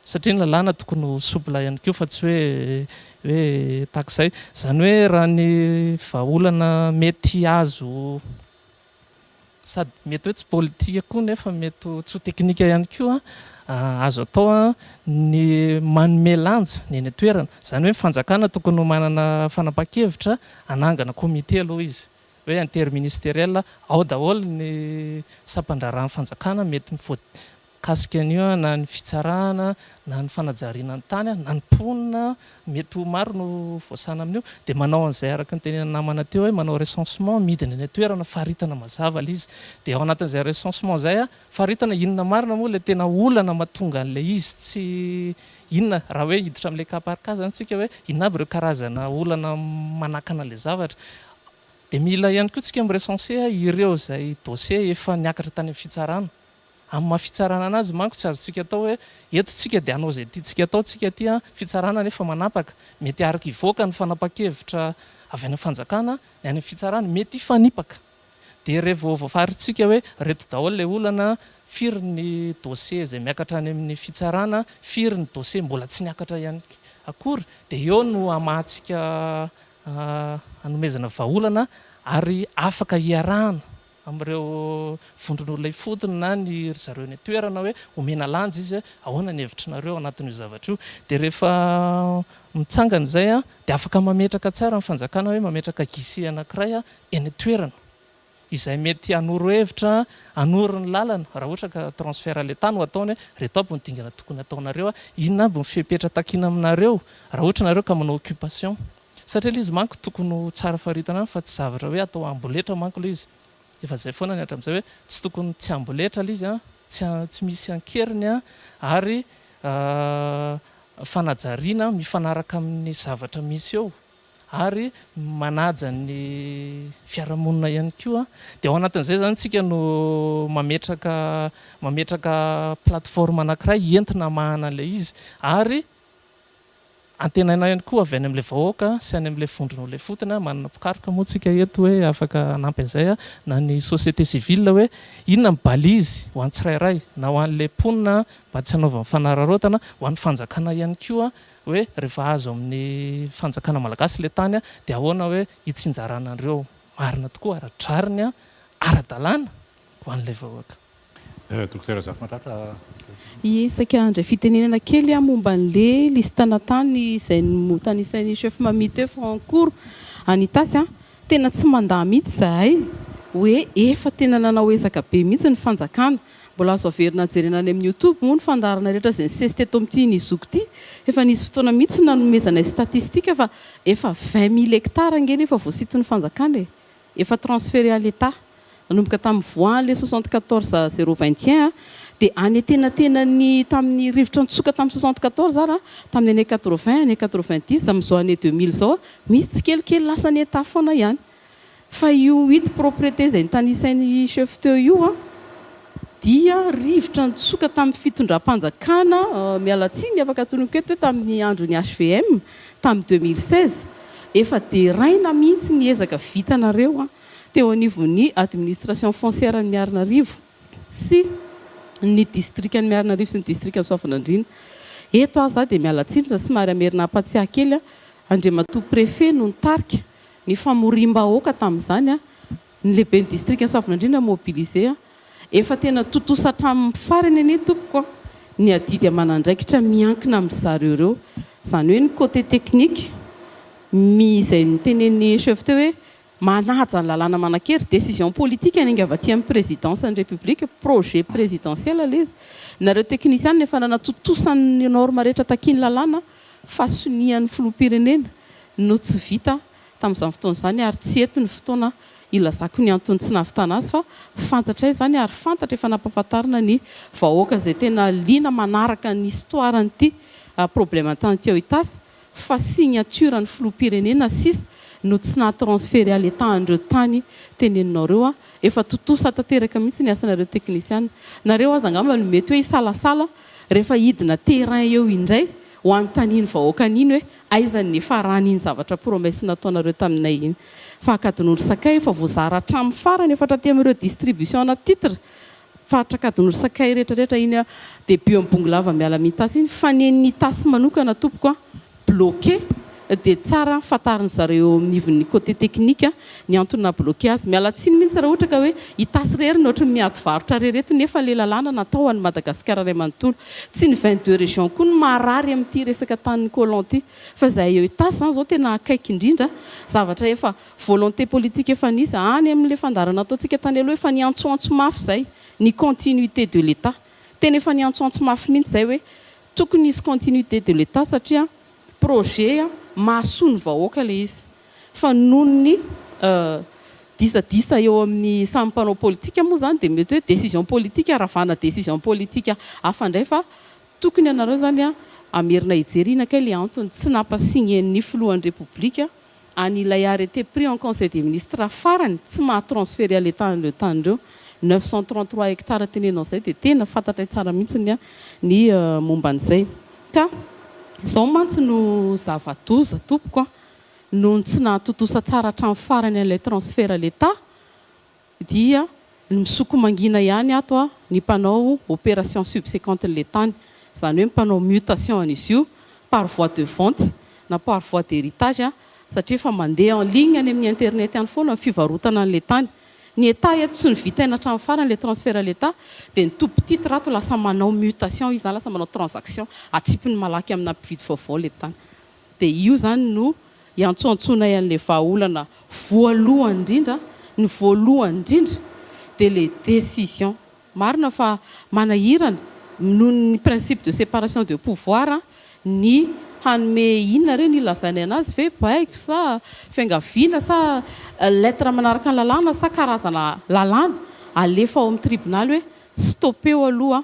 Satria ny lalàna tokony ho souple ihany koa fa tsy hoe hoe tahaka izay. Izany hoe raha ny vahaolana mety azo sady mety hoe tsy politika koa nefa mety ho tsy ho teknika ihany koa azo atao ny manome lanja ny eny an-toerana. Izany hoe ny fanjakana tokony ho manana fanapahan-kevitra hanangana comité aloha izy hoe interministériel, ao daholo ny sampan-draharahan'ny fanjakana mety Mikasika an'io na ny fitsarana na ny fanajariana ny tany na ny mponina, mety ho maro no voasana amin'io, dia manao an'izay araka ny tenenin'ny namana teo hoe manao recensement, midina eny an-toerana, faritana mazava ilay izy. Dia ao anatin'izay recensement izay, faritana inona marina moa ilay tena olana mahatonga an'ilay izy tsy inona, raha hoe hiditra amin'ilay cas par cas izany isika hoe inona aby ireo karazana olana manakana an'ilay zavatra. Dia mila ihany koa isika mi-recenser ireo izay dossier efa niakatra tany amin'ny fitsarana. Amin'ny maha fitsarana anazy manko tsy azontsika atao hoe eto tsika dia hanao izay tiantsika atao tsika aty an, fitsarana nefa manapaka, mety araka hivoaka ny fanapahan-kevitra avy any amin'ny fanjakana ny any amin'ny fitsarana, mety hifanipaka. Dia revo voafarintsika hoe reto daholo ilay olana, firy ny dossier izay miakatra any amin'ny fitsarana, firy ny dossier mbola tsy niakatra ihany akory, dia eo no hamahantsika hanomezana vahaolana ary afaka hiarahana amin'ireo vondron'olona ifotony na ny ry zareo eny an-toerana hoe omena lanja izy hoe ahoana ny hevitrinareo ao anatin'io zavatra io. Dia rehefa mitsangana izay dia afaka mametraka tsara ny fanjakana hoe mametraka guichet anankiray eny an-toerana izay mety hanoro hevitra, hanoro ny lalana raha ohatra ka transfert à l'Etat no ataony hoe ireto aby ny dingana tokony hataonareo, inona aby ny fepetra takiana aminareo raha ohatra nareo ka manao occupation. Satria ilay izy manko tokony ho tsara faritana ihany fa tsy zavatra hoe atao amboletra manko ilay izy. Efa izay foana ny hatramin'izay hoe tsy tokony tsy amboletra ilay izy an, tsy tsy misy an-keriny an, ary fanajariana mifanaraka amin'ny zavatra misy eo ary manaja ny fiarahamonina ihany koa. Dia ao anatin'izay izany isika no mametraka mametraka plateforme anankiray entina hamahana an'ilay izy ary Antenaina ihany koa avy any amin'ilay vahoaka sy any amin'ilay vondron'olona ifotony, manana mpikaroka moa tsika eto hoe afaka hanampy an'izay, na ny société civile hoe inona ny balise ho an'ny tsirairay, na ho an'ilay mponina mba tsy hanaovany fanararaotana, ho an'ny fanjakana ihany koa hoe rehefa azo amin'ny fanjakana malagasy ilay tany dia ahoana hoe hitsinjarana an'ireo marina tokoa ara-drariny, ara-dalàna ho an'ilay vahoaka. Dokotera Razafimahatratra. Ie, saika handray fitenenana kely aho momba an'le listana tany izay notanisain'i Chef Mamy teo fa en cours any Itasy an. Tena tsy mandà mihitsy izahay hoe efa tena nanao ezaka be mihitsy ny fanjakana. Mbola azo averina jerena any amin'ny youtube moa ny fandaharana rehetra izay nisesy teto amin'ity Nizoky ity. Efa nisy fotoana mihitsy nanomezanay statistique fa efa 20 mille hectares ange no efa voasiton'ny fanjakana e. Efa transféré à l'Etat. Nanomboka tamin'ny voan le 74 021 dia any antenatenan'ny tamin'ny rivotra nitsoka tamin'ny 74 ara, tamin'ny année 80, année 90, amin'izao année 2000 izao misy tsikelikely lasa any Etat foana ihany. Fa io huit propriété izay notanisain'i chef teo io an, dia rivotra nitsoka tamin'ny fitondram-panjakana, miala tsiny afaka tononiko eto hoe tamin'ny andron'ny HVM, tamin'ny 2016. Efa deraina mihitsy ny ezaka vitanareo teo anivon'ny administration foncière an'i Miarinarivo sy ny distrikan'i Miarinarivo sy ny distrikan'i Soavinandriana. Eto aho za dia miala tsiny raha somary hamerina hampatsiahy kely, Andriamatoa Préfet no nitarika ny famoriam-bahoaka tamin'izany, ny lehiben'ny distrikan'i Soavinandriana mobilisé, efa tena tontosa hatramin'ny farany anie tompoko a, ny adidy aman'andraikitra miankina amin-dry zareo ireo, izany hoe ny côté technique, mi izay notenenin'ny chef teo hoe manaja ny lalàna manan-kery, décision politique niainga avy aty amin'ny présidence ny république, projet présidentiel ilay izy, nareo teknisianina efa nanatontosa ny norme rehetra takian'ny lalàna fa sonian'ny filoham-pirenena no tsy vita tamin'izany fotoana izany ary tsy eto ny fotoana hilazako ny antony tsy nahavitana azy fa fantatray izany ary fantatra efa nampahafantarina ny vahoaka izay tena liana manaraka ny histoire an'ity problème tany teo Itasy fa signature ny filoham-pirenena sisa no tsy naha transférer à l'Etat an'ireo tany teneninao ireo a! Efa tontosa tanteraka mihitsy ny asanareo teknisiana. Nareo aza angamba no mety hoe hisalasala rehefa hidina terrain eo indray ho anontanian'ny vahoaka an'iny hoe aiza ny niafaran'iny zavatra promesse nataonareo taminay iny. Fa Ankadinondry Sakay efa voazara hatramin'ny farany efa hatraty amin'ireo distribution ana titre faritra Ankadinondry Sakay rehetra rehetra iny début amin'ny Bongolava miala amin'Itasy iny fa ny an'ny Itasy manokana tompoko a bloqué dia tsara fantarin'ny zareo eo amin'ivon'ny côté technique ny antony naha bloqué azy. Miala tsiny mihitsy raha ohatra ka hoe Itasy irery no ohatry ny miady varotra irery eto nefa ilay lalàna natao ho an'i Madagasikara iray manontolo. Tsy ny 22 régions koa no marary amin'ity resaka tanin'ny colon ity fa izahay eo Itasy izany izao tena akaiky indrindra, zavatra efa volonté politique efa nisy any amin'ilay fandaharana nataontsika tany aloha efa niantsoantso mafy izay ny continuité de l'Etat. Tena efa niantsoantso mafy mihitsy izay hoe Tokony hisy continuité de l'Etat satria projet mahasoa ny vahoaka ilay izy. Fa noho ny disadisa eo amin'ny samy mpanao politika moa izany dia mety hoe décision politique ravana décision politique hafa indray fa tokony ianareo izany hamerina hijery inona kay ilay antony tsy nampa-signer-n'ny filohan'ny Repoblika any ilay arrêté pris en conseil des ministres farany tsy maha transférer à l'Etat an'ireo tany ireo. 933 hectares tenenao izay dia tena fantatray tsara mihitsy ny momba an'izay. Ka izao mantsy no zava-doza tompoko a, noho ny tsy nahatontosa tsara hatramin'ny farany an'ilay transfert à l'Etat dia ny misoko mangina ihany ato a ny mpanao opération subséquente le tany, izany hoe mpanao mutation an'izy io par voie de vente na par voie d'héritage a, satria efa mandeha en ligne any amin'ny internet any foana ny fivarotana an'ilay tany. Ny Etat eto tsy novitaina hatramin'ny farany ilay transfert à l'Etat dia ny tompon titre ato lasa manao mutation izy izany lasa manao transaction, atsipiny malaky amina mpividy vaovao ilay tany. Dia io izany no iantsoantsoanay an'ilay vahaolana voalohany indrindra, ny voalohany indrindra dia ilay décision. Marina fa manahirana noho ny principe de séparation de pouvoir ny hanome inona re ny ilazainay anazy ve baiko sa fiangaviana sa lettre manaraka ny lalàna sa karazana lalàna alefa ao amin'ny tribonaly hoe stoppeo aloha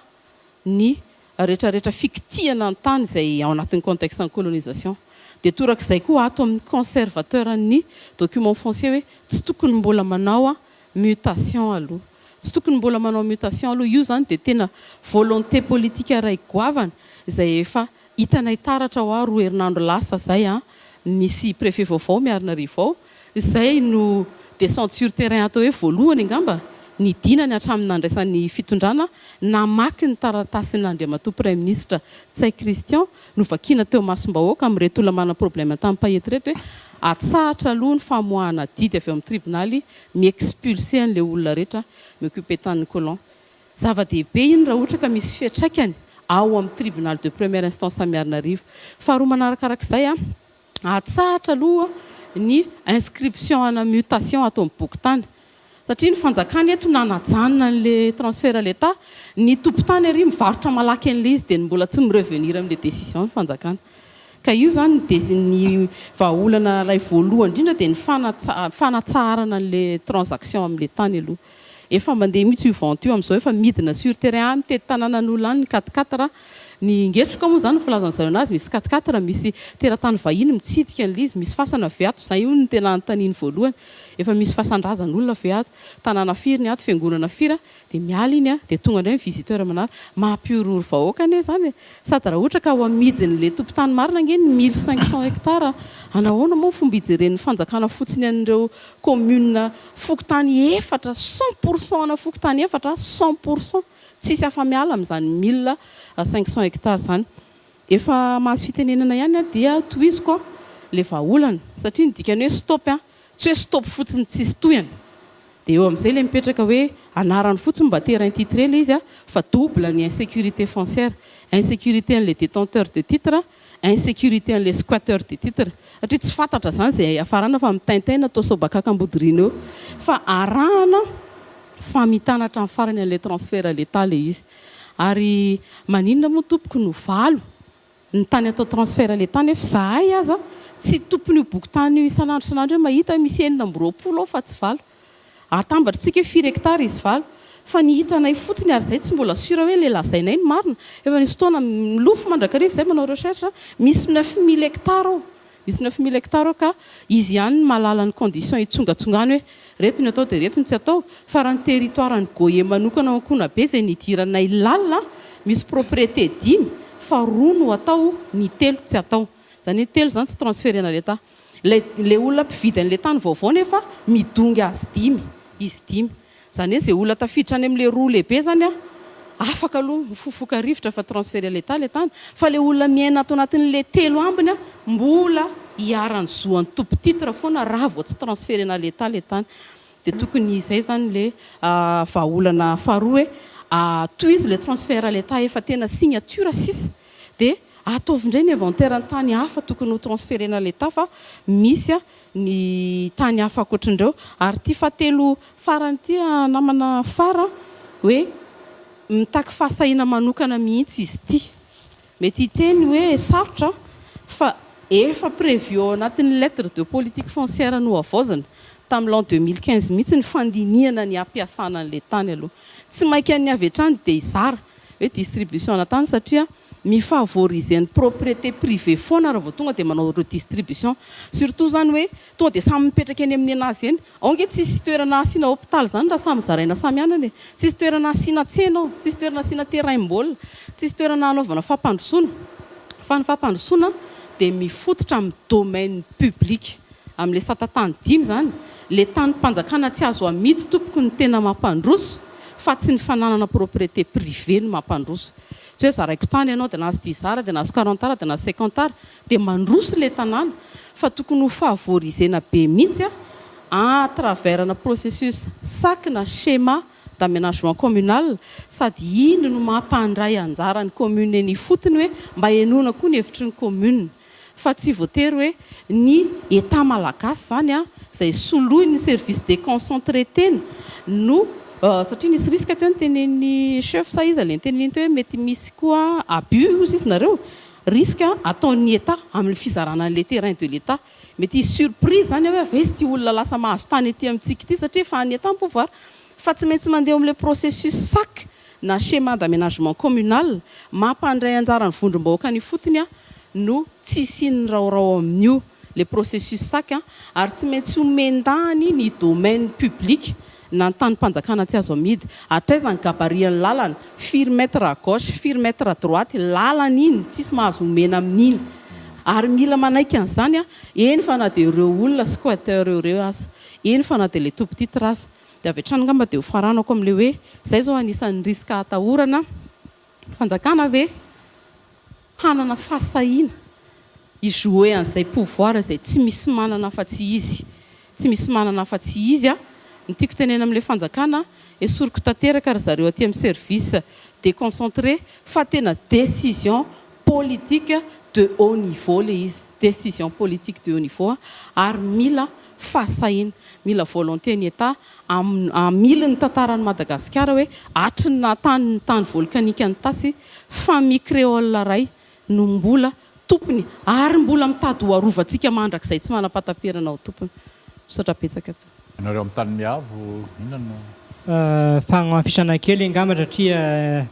ny retraretra fikitihana ny tany izay ao anatin'ny contexte ny colonisation. Dia torak'izay koa ato amin'ny conservateur ny document foncier hoe tsy tokony mbola manao mutation aloha. Tsy tokony mbola manao mutation aloha. Io izany dia tena volonté politique iray goavana izay efa hitanay taratra hoa roa herinandro lasa izay an, nisy préfet vaovao Miarinarivo ao, izay no descente sur terrain atao hoe voalohany angamba nidinany hatramin'ny nandraisany fitondrana namaky ny taratasin'Andriamatoa Praiminisitra Ntsay Christian novakiana teo imasom-bahoaka amin'ireto olona manana problème tamin'ny pahety ireto hoe atsahatra aloha ny famoahana didy avy ao amin'ny tribonaly mi-expulser an'ilay olona rehetra mi-occuper tanin'ny colon. Zava-dehibe iny raha ohatra ka misy fiantraikany ao amin'ny tribunal de première instance Miarinarivo. Faharoa manarakarak'izay, atsahatra aloha ny inscription ana mutation ato amin'ny bokin-tany. Satria ny fanjakana eto nanajanona an'ilay transfert à l'Etat, ny tompon-tany ary mivarotra malaky an'ilay izy dia ny mbola tsy mi-revenir amin'ilay décision ny fanjakana. Ka io izany dia ny vahaolana ilay voalohany indrindra dia ny fanatsaharana an'ilay transaction amin'ilay tany aloha. Efa mandeha mihitsy io vente io amin'izao, efa midina sur terrain any mitety tanànan'olona any ny quatre quatre Ny ngetroka moa izany ny filazan'ny zareo anazy, misy quatre quatre, misy teratany vahiny mitsidika an'ilay izy, misy fasana ve ato, izay hono no tena anontaniany voalohany, efa misy fasan-drazan'olona ve ato, tanàna firy ny ato, fiangonana firy, dia miala iny an, dia tonga indray ny visiteur manala, mampihorohoro vahoaka anie izany e, sady raha ohatra ka ho amidin'ilay tompon-tany marina ange ny 1500 hectares, anahoana moa ny fomba hijeren'ny fanjakana fotsiny an'ireo commune fokontany efatra, 100% ana fokontany efatra, 100%. Tsisy afa-miala amin'izany 1500 hectares izany. Efa mahazo fitenenana ihany aho dia tohiziko an le vahaolana satria ny dikany hoe stop an tsy hoe stop fotsiny tsisy tohiny dia eo amin'izay le mipetraka hoe anarany fotsiny mba terrain titré le izy an fa double ny insécurité foncière, insécurité an'le détenteur de titre, insécurité an'le squatteur de titre satria tsy fantatra zany izay hiafarana fa mitaintaina toa sobakaka ambodiriana eo fa arahana famitana hatramin'ny farany an'le transfert à l'Etat le izy. Ary maninona moa tompoko no valo ny tany atao transfert le tany nefa izahay aza tsy tompon'io boky tany io isan'andro isan'andro io mahita hoe misy 26 ao fa tsy valo. Atambatra tsika hoe firy hectare izy valo fa ny hitanay fotsiny ary izay tsy mbola sur hoe le lazainay no marina efa nisy fotoana milofo mandrakariva izay manao recherche misy 9000 hectares ao Misy 9000 hectares ao ka izy ihany no mahalala ny conditions hitsongatsongany hoe reto ny atao dia reto ny tsy atao fa raha ny territoire an'i Goye manokana ao Ankonabe izay nidiranay lalina misy propriété dimy fa roa no atao ny telo tsy atao izany hoe ny telo izany tsy transferena l'Etat ilay ilay olona mpividy an'ilay tany vaovao nefa midongy azy dimy izy dimy Izany hoe izay olona tafiditra any amin'ilay roa lehibe izany an, afaka aloha mifofoka rivotra fa transfert à l'Etat ilay tany, fa ilay olona miaina ato anatin'ilay telo ambiny an, mbola iharan'ny zo an'ny tompon-titre foana raha vao tsy transferena à l'Etat ilay tany. Dia tokony izay izany ilay vahaolana faharoa hoe tohizo ilay transfert à l'Etat efa tena signature sisa dia ataovy indray ny inventaire ny tany hafa tokony ho transferena à l'Etat fa misy ny tany hafa ankoatrin'ireo. Ary ity fahatelo farany ity namana Fara hoe mitaky fahasahiana manokana mihitsy izy ity. Mety hiteny hoe sarotra fa efa prévu ao anatin'ny lettre de politique foncière nohavaozina tamin'ny l'an 2015 mihitsy ny fandinihana ny hampiasana an'ilay tany aloha. Tsy maika ny avy hatrany dia hizara hoe distribution-na tany satria mi-favoriser ny propriété privée foana raha vao tonga dia manao redistribution. Surtout izany hoe tonga dia samy mipetraka eny amin'ny anazy eny. Ao ange tsisy toerana asiana hôpital izany raha samy zaraina samy anana e. Tsisy toerana asiana tsena ao, tsisy toerana asiana terrain-baolina, tsisy toerana hanaovana fampandrosoana. Fa ny fampandrosoana dia mifototra amin'ny domaine public. Amin'ilay sata tany dimy izany, ilay tanim-panjakana tsy azo amidy tompoko no tena mampandroso fa tsy ny fananana propriété privée no mampandroso. Tsy hoe zaraiko tany ianao dia nahazo dix ara dia nahazo quarante ara dia nahazo cinquante ara dia mandroso ilay tanàna fa tokony ho favoriser-na be mihitsy à travers-na processus sac na schéma d'aménagement communal sady iny no mampandray anjara ny commune eny ifotony hoe mba henoina koa ny hevitry ny commune. fa tsy voatery hoe ny Etat malagasy izany an, izay soloin'ny service déconcentré tena no, satria nisy risque teo notenenin'ny chef sa iza ilay niteneniny teo hoe mety misy koa abus hozy izy nareo, risque ataon'ny Etat amin'ny fizarana an'ilay terrain de l'Etat. Mety hisy surprise izany hoe avy aiza ity olona lasa mahazo tany aty amintsika ity satria efa an'ny Etat ny pouvoir. Fa tsy maintsy mandeha eo amin'ilay processus sac na schéma d'aménagement communal mampandray anjara ny vondrom-bahoaka any ifotony no tsy hisian'ny raorao amin'io le processus sac ary tsy maintsy omen-dahany ny domaine public na ny tanim-panjakana tsy azo amidy. Hatraiza ny gabarit-n'ny lalana, firy mètre à gauche, firy mètre à droite, lalana iny, tsisy mahazo omena amin'iny. Ary mila manaiky an'izany eny fa na dia ireo olona squatter ireo aza, eny fa na dia ilay tompon-titre aza. Dia avy hatrany angamba dia ho faranako amin'ilay hoe izay izao anisan'ny risque atahorana, fanjakana ve hanana fahasahiana hi-jouer an'izay pouvoir izay tsy misy manana afa-tsy izy, tsy misy manana afa-tsy izy an! Ny tiako tenenina amin'ilay fanjakana, esoriko tanteraka ry zareo aty amin'ny service déconcentré fa tena décision politique de haut niveau ilay izy, décision politique de haut niveau ary mila fahasahiana, mila volonté ny Etat hamily ny tantaran'i Madagasikara hoe hatry ny naha-tany ny tany volcanique an'Itasy, famille créole iray no mbola tompony ary mbola mitady ho arovantsika mandrakizay tsy manam-pahataperana ho tompony. Misaotra betsaka tompoko. Ianareo amin'ny tany miavo, inona no. Fagnamafisana kely angamba satria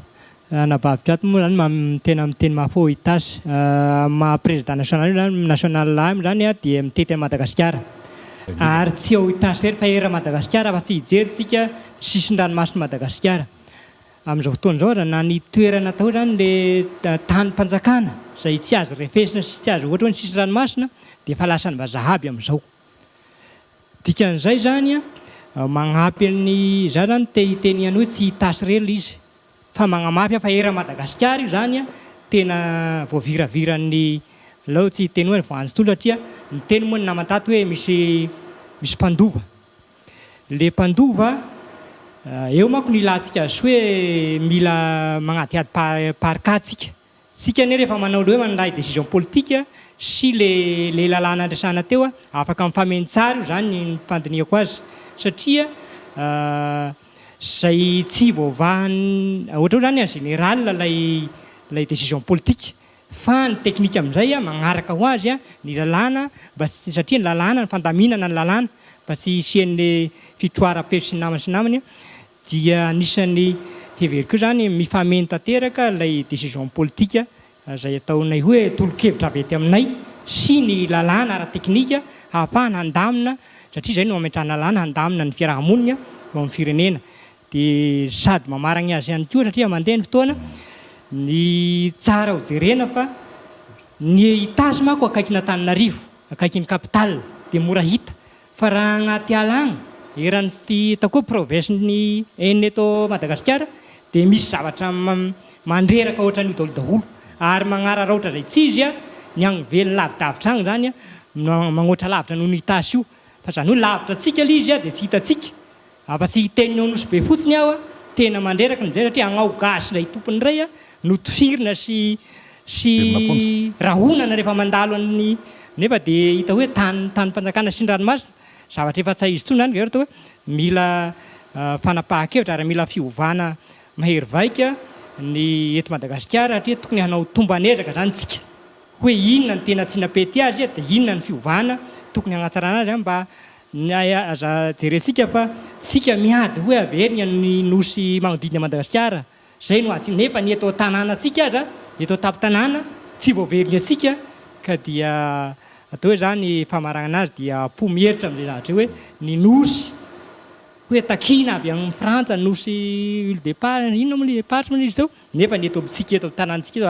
Anabaviko ato moa zany tena miteny mafy hoe Itasy. Amin'ny maha président national io zany, national ahy moa zany dia mitety an'i Madagasikara. Ary tsy ao Itasy irery fa eran'i Madagasikara fa tsy hijery tsika sisin-dranomasin'i Madagasikara. Amin'izao fotoana izao aza na ny toerana atao zany le tanim-panjakana izay tsy azo refesina sy tsy azo ohatra hoe ny sisin-dranomasina dia efa lasan'ny vazaha aby amin'izao. Dikan'izay zany magnampy an'ny, za zany te hiteny ihany hoe tsy Itasy irery ilay izy. Fa magnamafy aho fa eran'i Madagasikara io zany a! tena voaviraviran'ny aleo tsy hiteny hoe voanjo intsony satria niteny moa ny namana tato hoe misy misy mpandova. Le mpandova, eo manko no ilantsika azy hoe mila magnadihady par par cas tsika. Tsika anie rehefa manao le hoe mandray décision politique sy le le lalàna andresana teo afaka mifameno tsara io zany ny fandinihako azy satria zay tsy voavahan'ny ohatra hoe zany en général lay lay décision politique fa ny teknika amin'izay magnaraka ho azy ny lalàna mba tsy satria ny lalàna ny fandaminana ny lalàna mba tsy hisian'ny fitroaram-pefy sy ny namany sy ny namany dia anisan'ny heveriko io zany mifameno tanteraka ilay décision politique izay ataonay hoe tolo-kevitra avy aty aminay sy ny lalàna ara-teknika hahafahana handamina satria izay no ametrahana lalàna handamina ny fiaraha-monina eo amin'ny firenena dia sady mamaragna azy ihany koa satria mandeha ny fotoana ny tsara ho jerena fa ny Itasy manko akaikin'Antananarivo, akaikin'ny capitale dia mora hita Fa raha agnaty ala agny, eran'ny fi ataoko hoe province ny enina eto Madagasikara dia misy zavatra mandreraka ohatran'io daholo daholo ary magnararaotra izay tsy izy ny agny velona lavidavitra agny zany magnoatra lavitra noho ny Itasy io fa zany hoe lavitra antsika le izy dia tsy hitantsika Afa-tsy hiteny ny ao Nosy Be fotsiny aho a, tena mandreraka ny mijery satria agnao gasy indray tompony indray a, no tifirina sy sy rahonana rehefa mandalo an'ny nefa dia hita hoe tany tanim-panjakana sy ny ranomasina, zavatra efa tsy hay izy intsony izany ve atao hoe mila fanapahan-kevitra ary mila fiovana mahery vaika ny eto Madagasikara satria tokony hanao tomban'ezaka izany tsika hoe inona no tena tsy nampety azy dia inona ny fiovana tokony hanatsarana azy mba Ny ahy aza jerentsika fa tsika miady hoe averigna ny nosy magnodidina Madagasikara zay no ady nefa ny eto tanàna tsika aza eto tampon-tanàna tsy voaverigna tsika ka dia atao hoe zany famaragnana azy dia apo mieritra amizay zavatra zay hoe ny nosy hoe takina avy any frantsa nosy île de par inona moa le parse moa izy teo nefa ny eto amintsika eto tanàntsika eto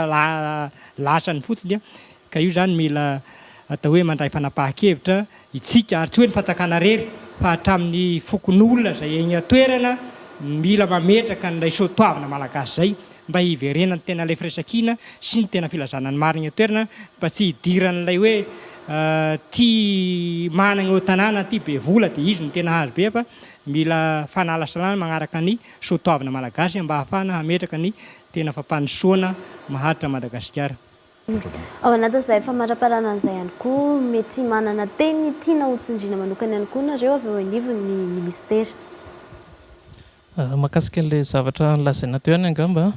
lasany fotsiny ka io zany mila atao hoe mandray fanapahan-kevitra itsika ary tsy hoe ny fanjakana rery fa hatramin'ny fokonolona izay eny an-toerana mila mametraka an'ilay soatoavina malagasy izay mba hiverenan'ny tena ilay firaisankina sy ny tena filazana ny marina eny an-toerana mba tsy hidiran'ilay hoe ty manana eo an-tanàna ty be vola dia izy no tena hahazo be fa mila fanalasalana magnaraka ny soatoavina malagasy mba hahafahana hametraka ny tena fampandrosoana maharitra Madagasikara. Ao anatin'izay famaraparana izay ihany koa, mety manana teny tiana hotsindriana manokana ihany koa nareo avy eo anivon'ny minisitera. Mahakasika an'ilay zavatra nolazaina teo ihany angamba,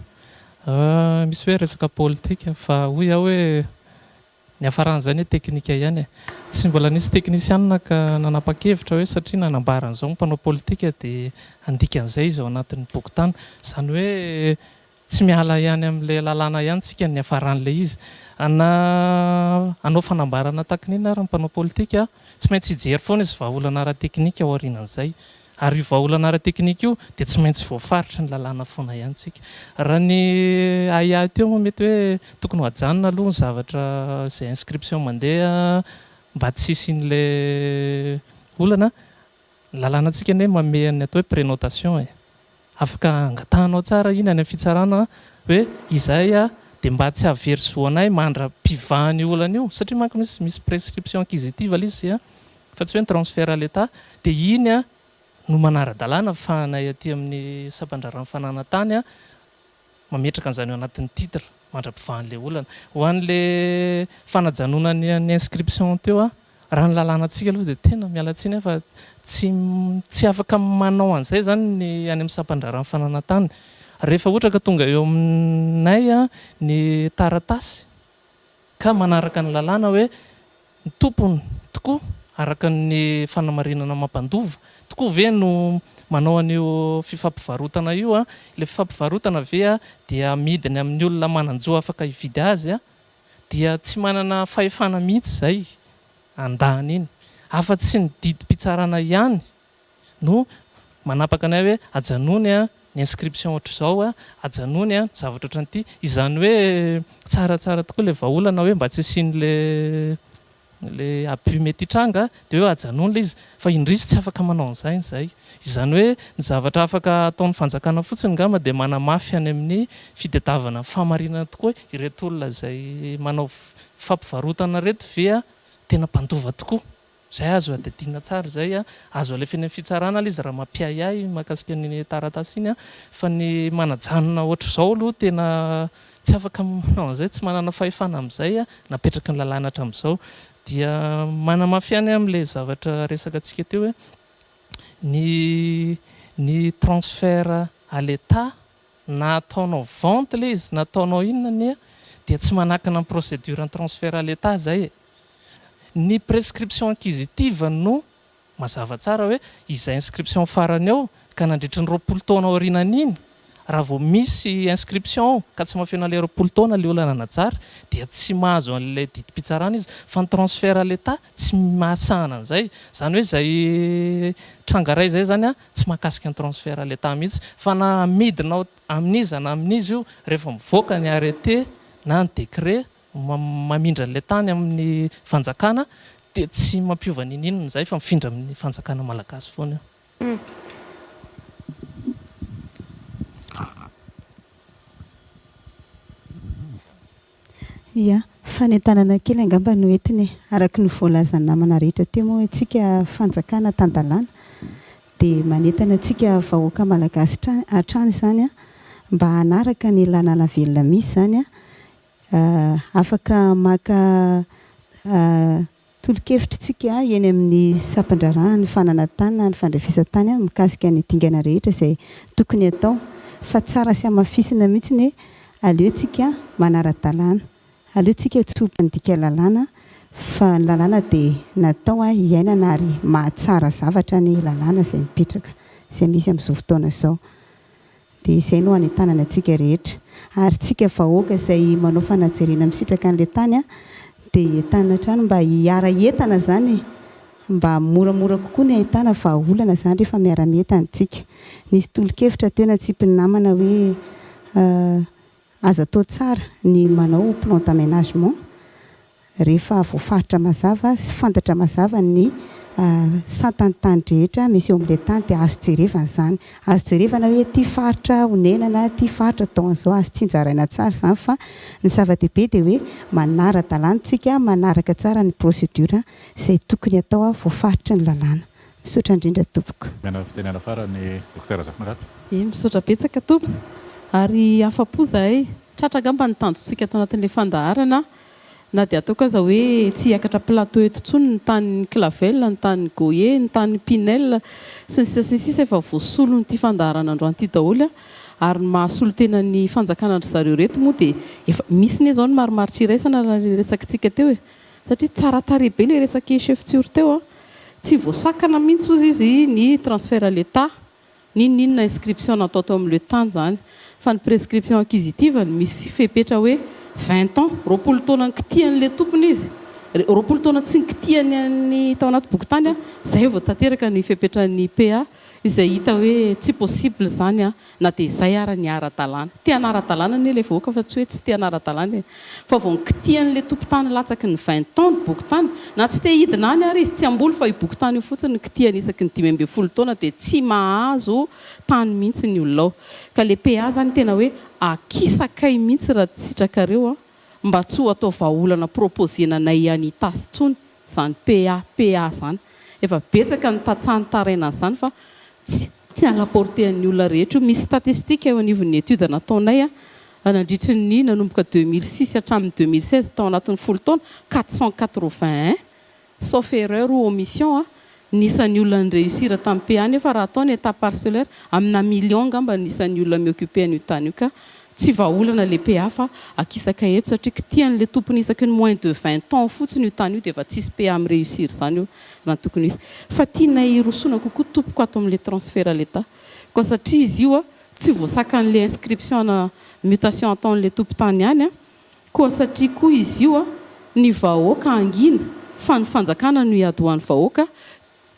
misy hoe resaka politika fa hoy aho hoe ny hafaran'izay anie teknika ihany e. Tsy mbola nisy teknisianina ka nanapa-kevitra hoe satria nanambara an'izao ny mpanao politika dia handika an'izay izy ao anatin'ny bokin-tany. Izany hoe Tsy miala ihany amin'ilay lalàna ihany isika ny niafaran'ilay izy. Na hanao fanambarana tahaka ny inona ary ny mpanao politika, tsy maintsy hijery foana izy vahaolana ara-teknika ao aorianan'izay. Ary io vahaolana ara-teknika io dia tsy maintsy voafaritry ny lalàna foana ihany isika. Raha ny ahiahy teo moa mety hoe tokony ho ajanona aloha ny zavatra izay inscription mandeha mba tsy hisian'ilay olana. Ny lalànantsika anie manome an'ny atao hoe prénotation e. Afaka angatahanao tsara iny any amin'ny fitsarana hoe izahay dia mba tsy hahavery zo anay mandra-pivahan'io olana io satria manko misy misy prescription acquisitive ilay izy fa tsy hoe ny transfert à l'Etat dia iny no manara-dalàna fa anay aty amin'ny sampandraharahan'ny fananan-tany mametraka an'izany ao anatin'ny titre mandra-pivahan'ilay olana. Ho an'ilay fanajanonana ny inscription teo, raha ny lalànantsika aloha dia tena miala tsiny aho fa tsy tsy afaka manao an'izay izany ny any amin'ny sampan-draharahan'ny fananan-tany. Rehefa ohatra ka tonga eo aminay ny taratasy ka manaraka ny lalàna hoe Ny tompony tokoa, araka ny fanamarinana mampandova, tokoa ve no manao an'io fifampivarotana io? Ilay fifampivarotana ve dia amidiny amin'ny olona manan-jo afaka hividy azy? Dia tsy manana fahefana mihitsy izay handà an'iny, afa-tsy ny didim-pitsarana ihany no manapaka anay hoe ajanony ny inscription ohatr'izao, ajanony ny zavatra ohatran'ity. Izany hoe tsaratsara tokoa ilay vahaolana hoe mba tsy hisian'ilay ilay abus mety hitranga dia hoe ajanony ilay izy fa indrisy tsy afaka manao an'izany izahay. Izany hoe ny zavatra afaka ataon'ny fanjakana fotsiny angamba dia manamafy any amin'ny fitadiavana fahamarinana tokoa hoe ireto olona izay manao fampivarotana ireto ve tena mpandova tokoa? Izay azo hadihadiana tsara izay, azo alefa eny amin'ny fitsarana ilay izy raha mampiahiahy mahakasika an'iny taratasy iny fa ny manajanona ohatr'izao aloha tena tsy afaka manao an'izay, tsy manana fahefana amin'izay napetraky ny lalàna hatramin'izao. Dia manamafy ihany aho amin'ilay zavatra resakantsika teo hoe ny ny transfert à l'Etat na ataonao vente ilay izy na ataonao inona anie dia tsy manakana ny procédure ny transfert à l'Etat izay e! Ny prescription acquisitive no mazava tsara hoe izay inscription farany ao ka nandritry ny 20 taona aorianan'iny raha vao misy inscription ao ka tsy mahafeno an'ilay 20 taona ilay olona nanajary dia tsy mahazo an'ilay didim-pitsarana izy fa ny transfert à l'Etat tsy mahasahana an'izay. Izany hoe izay tranga iray izay izany tsy mahakasika ny transfert à l'Etat mihitsy fa na amidinao amin'iza na amin'iza io rehefa mivoaka ny arrêté na ny décret mamindra an'ilay tany amin'ny fanjakana dia tsy mampiova n'inon'inona izay fa mifindra amin'ny fanjakana malagasy foana io. Ia, fanentanana kely angamba no entina e. Araka ny voalazan'ny namana rehetra teo moa hoe tsika fanjakana tan-dalàna dia manentana antsika vahoaka malagasy hatrany izany mba hanaraka ny lalàna velona misy izany Afaka maka tolo-kevitra isika eny amin'ny sampan-draharahan'ny fananan-tany na ny fandrefesan-tany mikasika ny dingana rehetra izay tokony hatao. Fa tsara sy hamafisina mihitsy ny hoe aleo tsika manara-dalàna, aleo tsika tsy ho mpandika lalàna fa ny lalàna dia natao hiainana ary mahatsara zavatra ny lalàna izay mipetraka, izay misy amin'izao fotoana izao. Dia izay no hanentanana antsika rehetra. Ary tsika vahoaka izay manao fanajerena misitraka an'ilay tany dia entanina hatrany mba hiara-hientana izany e! Mba moramora kokoa ny ahitana vahaolana izany rehefa miara-mientana tsika. Nisy tolo-kevitra teo natsipin'ny namana hoe azo atao tsara ny manao plan d'aménagement Rehefa voafaritra mazava sy fantatra mazava ny satan'ny tany rehetra misy eo amin'ilay tany dia azo jerevana izany. Azo jerevana hoe ity faritra honenana, ity faritra atao an'izao, azo tsinjaraina tsara izany fa ny zava-dehibe dia hoe manara-dalàna isika, manaraka tsara ny procédure izay tokony atao voafaritry ny lalàna. Misaotra indrindra tompoko. Omena fitenenana farany Docteur Razafimaratra. Eny, misaotra betsaka tompoko. Ary afa-po izahay. Tratra angamba ny tanjontsika tao anatin'ilay fandaharana. Na dia ataoko aza hoe tsy hiakatra plateau eto intsony ny tanin'i Clavel, ny tanin'i Goye, ny tanin'i Pinel, sy ny sisa sy ny sisa efa voasolon'ity fandaharana androany ity daholo an! Ary ny maha solontena ny fanjakana an-dry zareo ireto moa dia efa misy anie izao ny marimaritra iraisana raha ilay resakitsika teo e! Satria tsara tarehy be ilay resak'i Chef Tsioro teo an! Tsy voasakana mihitsy hozy izy ny transfert à l'Etat N'inon'inona inscription natao tao amin'ny le tany izany fa ny prescription acquisitive no misy fepetra hoe 20 ans, 20 taona nikitihan'ilay tompony izy, 20 taona tsy nikitihany an'ny tao anaty bokin-tany izay vao tanteraka ny fepetran'ny PA izay hita hoe tsy possible izany na dia izay ara ny ara-dalàna. Te hanara-dalàna anie ilay vahoaka fa tsy hoe tsy te hanara-dalàna e! Fa vao nikitihan'ilay tompon-tany latsaky ny 20 ans ny bokin-tany, na tsy te hidina any ary izy, tsy hamboly fa io bokin-tany io fotsiny no kitihany isaky ny 15 taona dia tsy mahazo tany mihitsy ny olona ao. Ka le PA zany tena hoe akisakay mihitsy raha tsy sitrakareo an, mba tsy ho atao vahaolana proposer-na anay any Itasy intsony zany PA, PA zany. Efa betsaka ny tantsaha nitaraina an'izany fa tsy tsy à la portée an'ny olona rehetra io. Misy statistique eo anivon'ny étude nataonay an, nandritry ny nanomboka 2006 hatramin'ny 2016 tao anatin'ny folo taona, 481, sauf erreur ou omission, ny isan'ny olona ni-réussir tamin'ny PA nefa raha atao ny état parcellaire, amina millions angamba ny isan'ny olona mi-occuper an'io tany io ka tsy vahaolana le PA fa akisaka eto satria kitihan'le tompony isaky ny moins de 20 ans fotsiny io tany io dia efa tsisy PA mi-réussir izany io raha ny tokony ho izy. Fa tianay hirosoana kokoa tompoko ato amin'le transfert à l'Etat koa satria izy io Tsy voasakan'le inscription na mutation ataon'le tompon-tany ihany an! Koa satria koa izy io an, ny vahoaka hangina fa ny fanjakana no hiady ho an'ny vahoaka,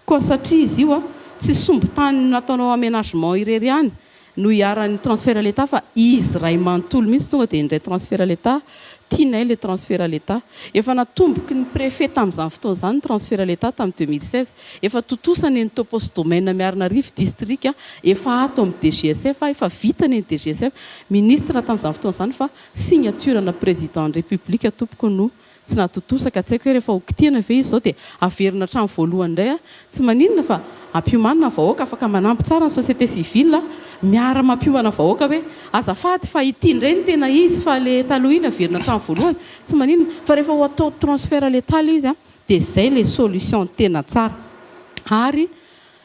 koa satria izy io an, tsy sombin-tany nataonao aménagement irery ihany. no iharan'ny transfert à l'Etat fa izy ray manontolo mihitsy tonga dia indray transfert à l'Etat, tianay ilay transfert à l'Etat. Efa natomboky ny préfet tamin'izany fotoana izany ny transfert à l'Etat tamin'ny 2016. Efa tontosa ny eny Topo sy Domaine Miarinarivo distrika, efa ato amin'ny DGSF, efa vita ny eny DGSF. Ministre tamin'izany fotoana izany fa signature-na président ny République tompoko no Tsy nahatontosa ka tsy haiko hoe rehefa ho kitihana ve izy izao dia averina hatramin'ny voalohany indray a! Tsy maninona fa ampiomanina ny vahoaka, afaka manampy tsara ny société civile, miara mampiomana vahoaka hoe azafady fa ity indray no tena izy fa le taloha iny averina hatramin'ny voalohany, tsy maninona fa rehefa ho atao transfert létal izy a dia izay le solution tena tsara ary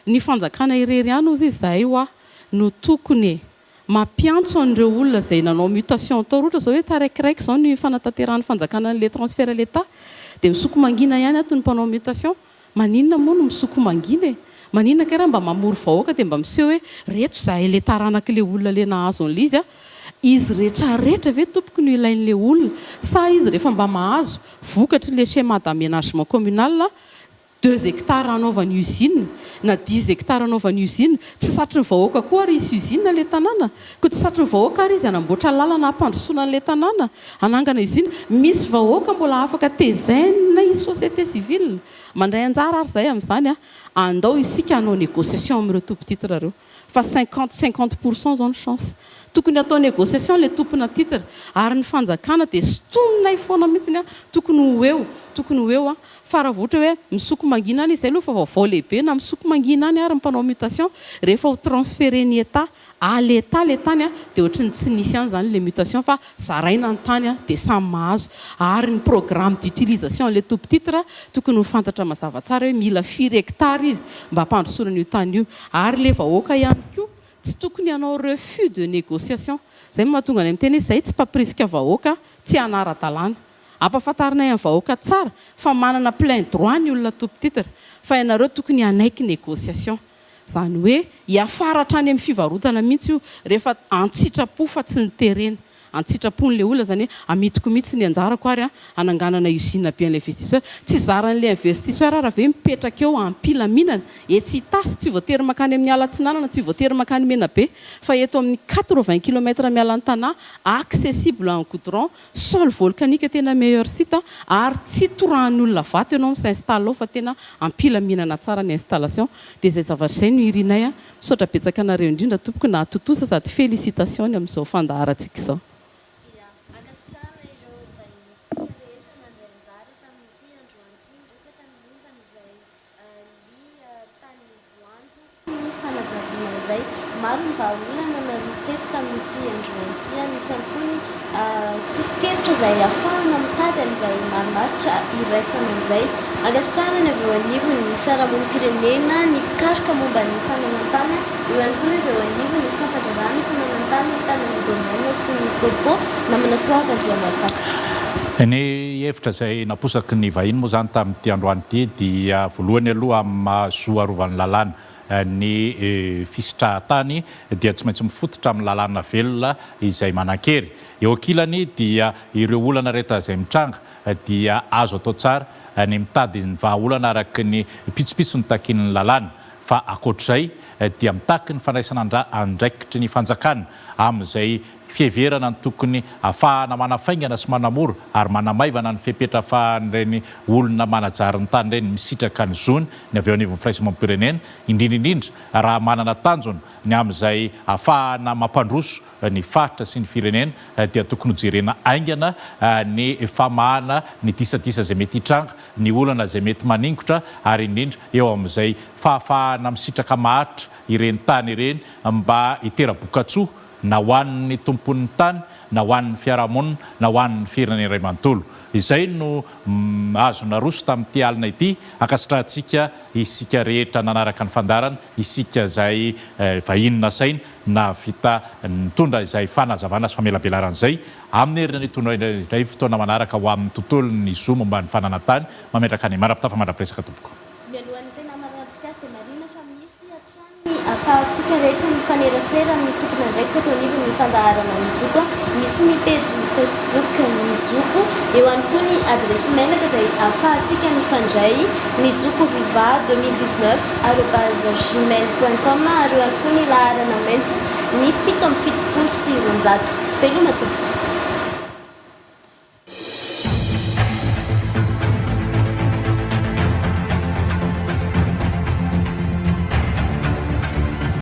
ny fanjakana irery ihany hozy izy zahay hoa no tokony e! Mampiantso an'ireo olona izay nanao mutation tao rotra izao hoe taraikiraiky izao ny fanatanterahan'ny fanjakana an'ilay transfert à l'Etat dia misoko mangina ihany ato ny mpanao mutation. Maninona moa no misoko mangina e? Maninona kay raha mba mamory vahoaka dia mba miseho hoe reto izahay ilay taranak'ilay olona ilay nahazo an'ilay izy a! Izy retraretra ve tompoko no ilain'ilay olona sa izy rehefa mba mahazo vokatr'ilay schéma d'aménagement communal Deux hectares hanaovany usine na dix hectares hanaovany usine, tsy satrin'ny vahoaka koa ary hisy usine ilay tanàna, koa tsy satrin'ny vahoaka ary izy hanamboatra lalana hampandrosoana an'ilay tanàna, hanangana usine, misy vahoaka mbola afaka tezaina i société civile, mandray anjara ary izahay amin'izany a, andao isika hanao négociation amin'ireo tompon-titre ireo. Fa 50 50 pour cent zao ny chance. Tokony atao négociation le tompona titre ary ny fanjakana dia sintominay foana mihitsiny an, tokony ho eo, tokony ho eo an, fa raha vao ohatra hoe misoko mangina any izy zay aloha efa vaovao lehibe na misoko mangina any ary ny mpanao mutation rehefa ho transferer ny Etat à l'Etat le tany an dia ohatry ny tsy nisy ihany zany le mutation fa zaraina ny tany an dia samy mahazo ary ny programme d'utilisation an'le tompon-titre tokony ho fantatra mazava tsara hoe mila firy hectare izy mba hampandrosoana an'io tany io Ary le vahoaka ihany koa tsy tokony hanao refus de négociation. Zay no mahatonga anay miteny hoe zay tsy mpampirisika vahoaka tsy hanara-dalàna. Ampahafantarinay amin'ny vahoaka tsara fa manana plein droit ny olona tompon-titre fa ianareo tokony hanaiky négociation. Zany hoe hiafara hatrany amin'ny fivarotana mihitsy io rehefa an-tsitrapo fa tsy noterena. An-tsitrapon'ilay olona izany hoe amidiko mihitsy ny anjarako ary hananganana usine be an'ilay investisseur. Tsy zaran'ilay investisseur ary ve mipetraka eo am-pilaminana etsy Itasy, tsy voatery mankany amin'ny ala atsinanana, tsy voatery mankany Menabe fa eto amin'ny 80 kilomètres miala ny Tanà, accessible en goudron, sol volcanique tena meilleur site ary tsy torahan'ny olona vato ianao mi-s'installe ao fa tena am-pilaminana tsara ny installation. Dia izay zavatra izay no irinay. Misaotra betsaka anareo indrindra tompoko nahatontosa sady félicitation ny amin'izao fandaharantsika izao. Ia, ankasitrahana ireo vahinintsika rehetra nandray anjara tamin'ity androany ity niresaka ny momba an'izay ny tany voanjo sy ny fanajariana izay. Maro ny vahaolana naroso teto tamin'ity androany ity, anisany koa ny soso-kevitra izay ahafahana mitady an'izay marimaritra iraisana izay. Ankasitrahana ny avy eo anivon'ny fiarahamonim-pirenena, ny mpikaroka momba ny fananan-tany, eo ihany koa ny avy eo anivon'ny sampan-draharahan'ny fananan-tany mitana ny domaine sy ny topo, namana Soava Andriamaritafa. Ny hevitra izay naposaky ny vahiny moa izany tamin'ity androany ity dia voalohany aloha amin'ny maha zo arovan'ny lalàna ny fisitrahan-tany dia tsy maintsy mifototra amin'ny lalàna velona izay manan-kery. Eo ankilany dia ireo olana rehetra izay mitranga dia azo atao tsara ny mitady ny vahaolana araka ny pitsopitsony takian'ny lalàna. Fa ankoatr'izay dia mitaky ny fandraisana andraikitry ny fanjakana amin'izay fiheverana ny tokony hahafahana manafaingana sy manamora ary manamaivana ny fepetra ahafahan'ireny olona manajary ny tany ireny misitraka ny zony ny avy eo anivon'ny firaisamonim-pirenena, indrindra indrindra raha manana tanjona ny amin'izay hahafahana mampandroso ny faritra sy ny firenena dia tokony hojerena haingana ny famahana ny disadisa izay mety hitranga, ny olana izay mety maningotra ary indrindra eo amin'izay fahafahana misitraka maharitra ireny tany ireny mba hitera-bokatsoa na ho an'ny tompon'ny tany, na ho an'ny fiarahamonina, na ho an'ny firenena iray manontolo. Izay no azo naroso tamin'ity alina ity. Ankasitrahantsika isika rehetra nanaraka ny fandaharana, isika izay vahiny nasaina nahavita nitondra izay fanazavana sy famelabelarana izay. Amin'ny herinandro itondra indray fotoana manaraka ho amin'ny tontolon'ny zo momba ny fananan-tany. Mametraka ny mandra-pitafa mandra-piresaka tompoko. Mialohan'ny tena hamaranantsika azy dia marihina fa. fa misy hatrany ny ahafahantsika rehetra mifanerasera amin'ny tompon'andraikitra teo anivon'ny fandaharana Ny Zoko. Misy ny pejy Facebook Ny Zoko, eo ihany koa ny adiresy mailaka izay ahafahantsika mifandray, nyzokoviva 2019 arobase gmail point com ary eo ihany koa ny laharana maitso ny 277. Veloma tompoko.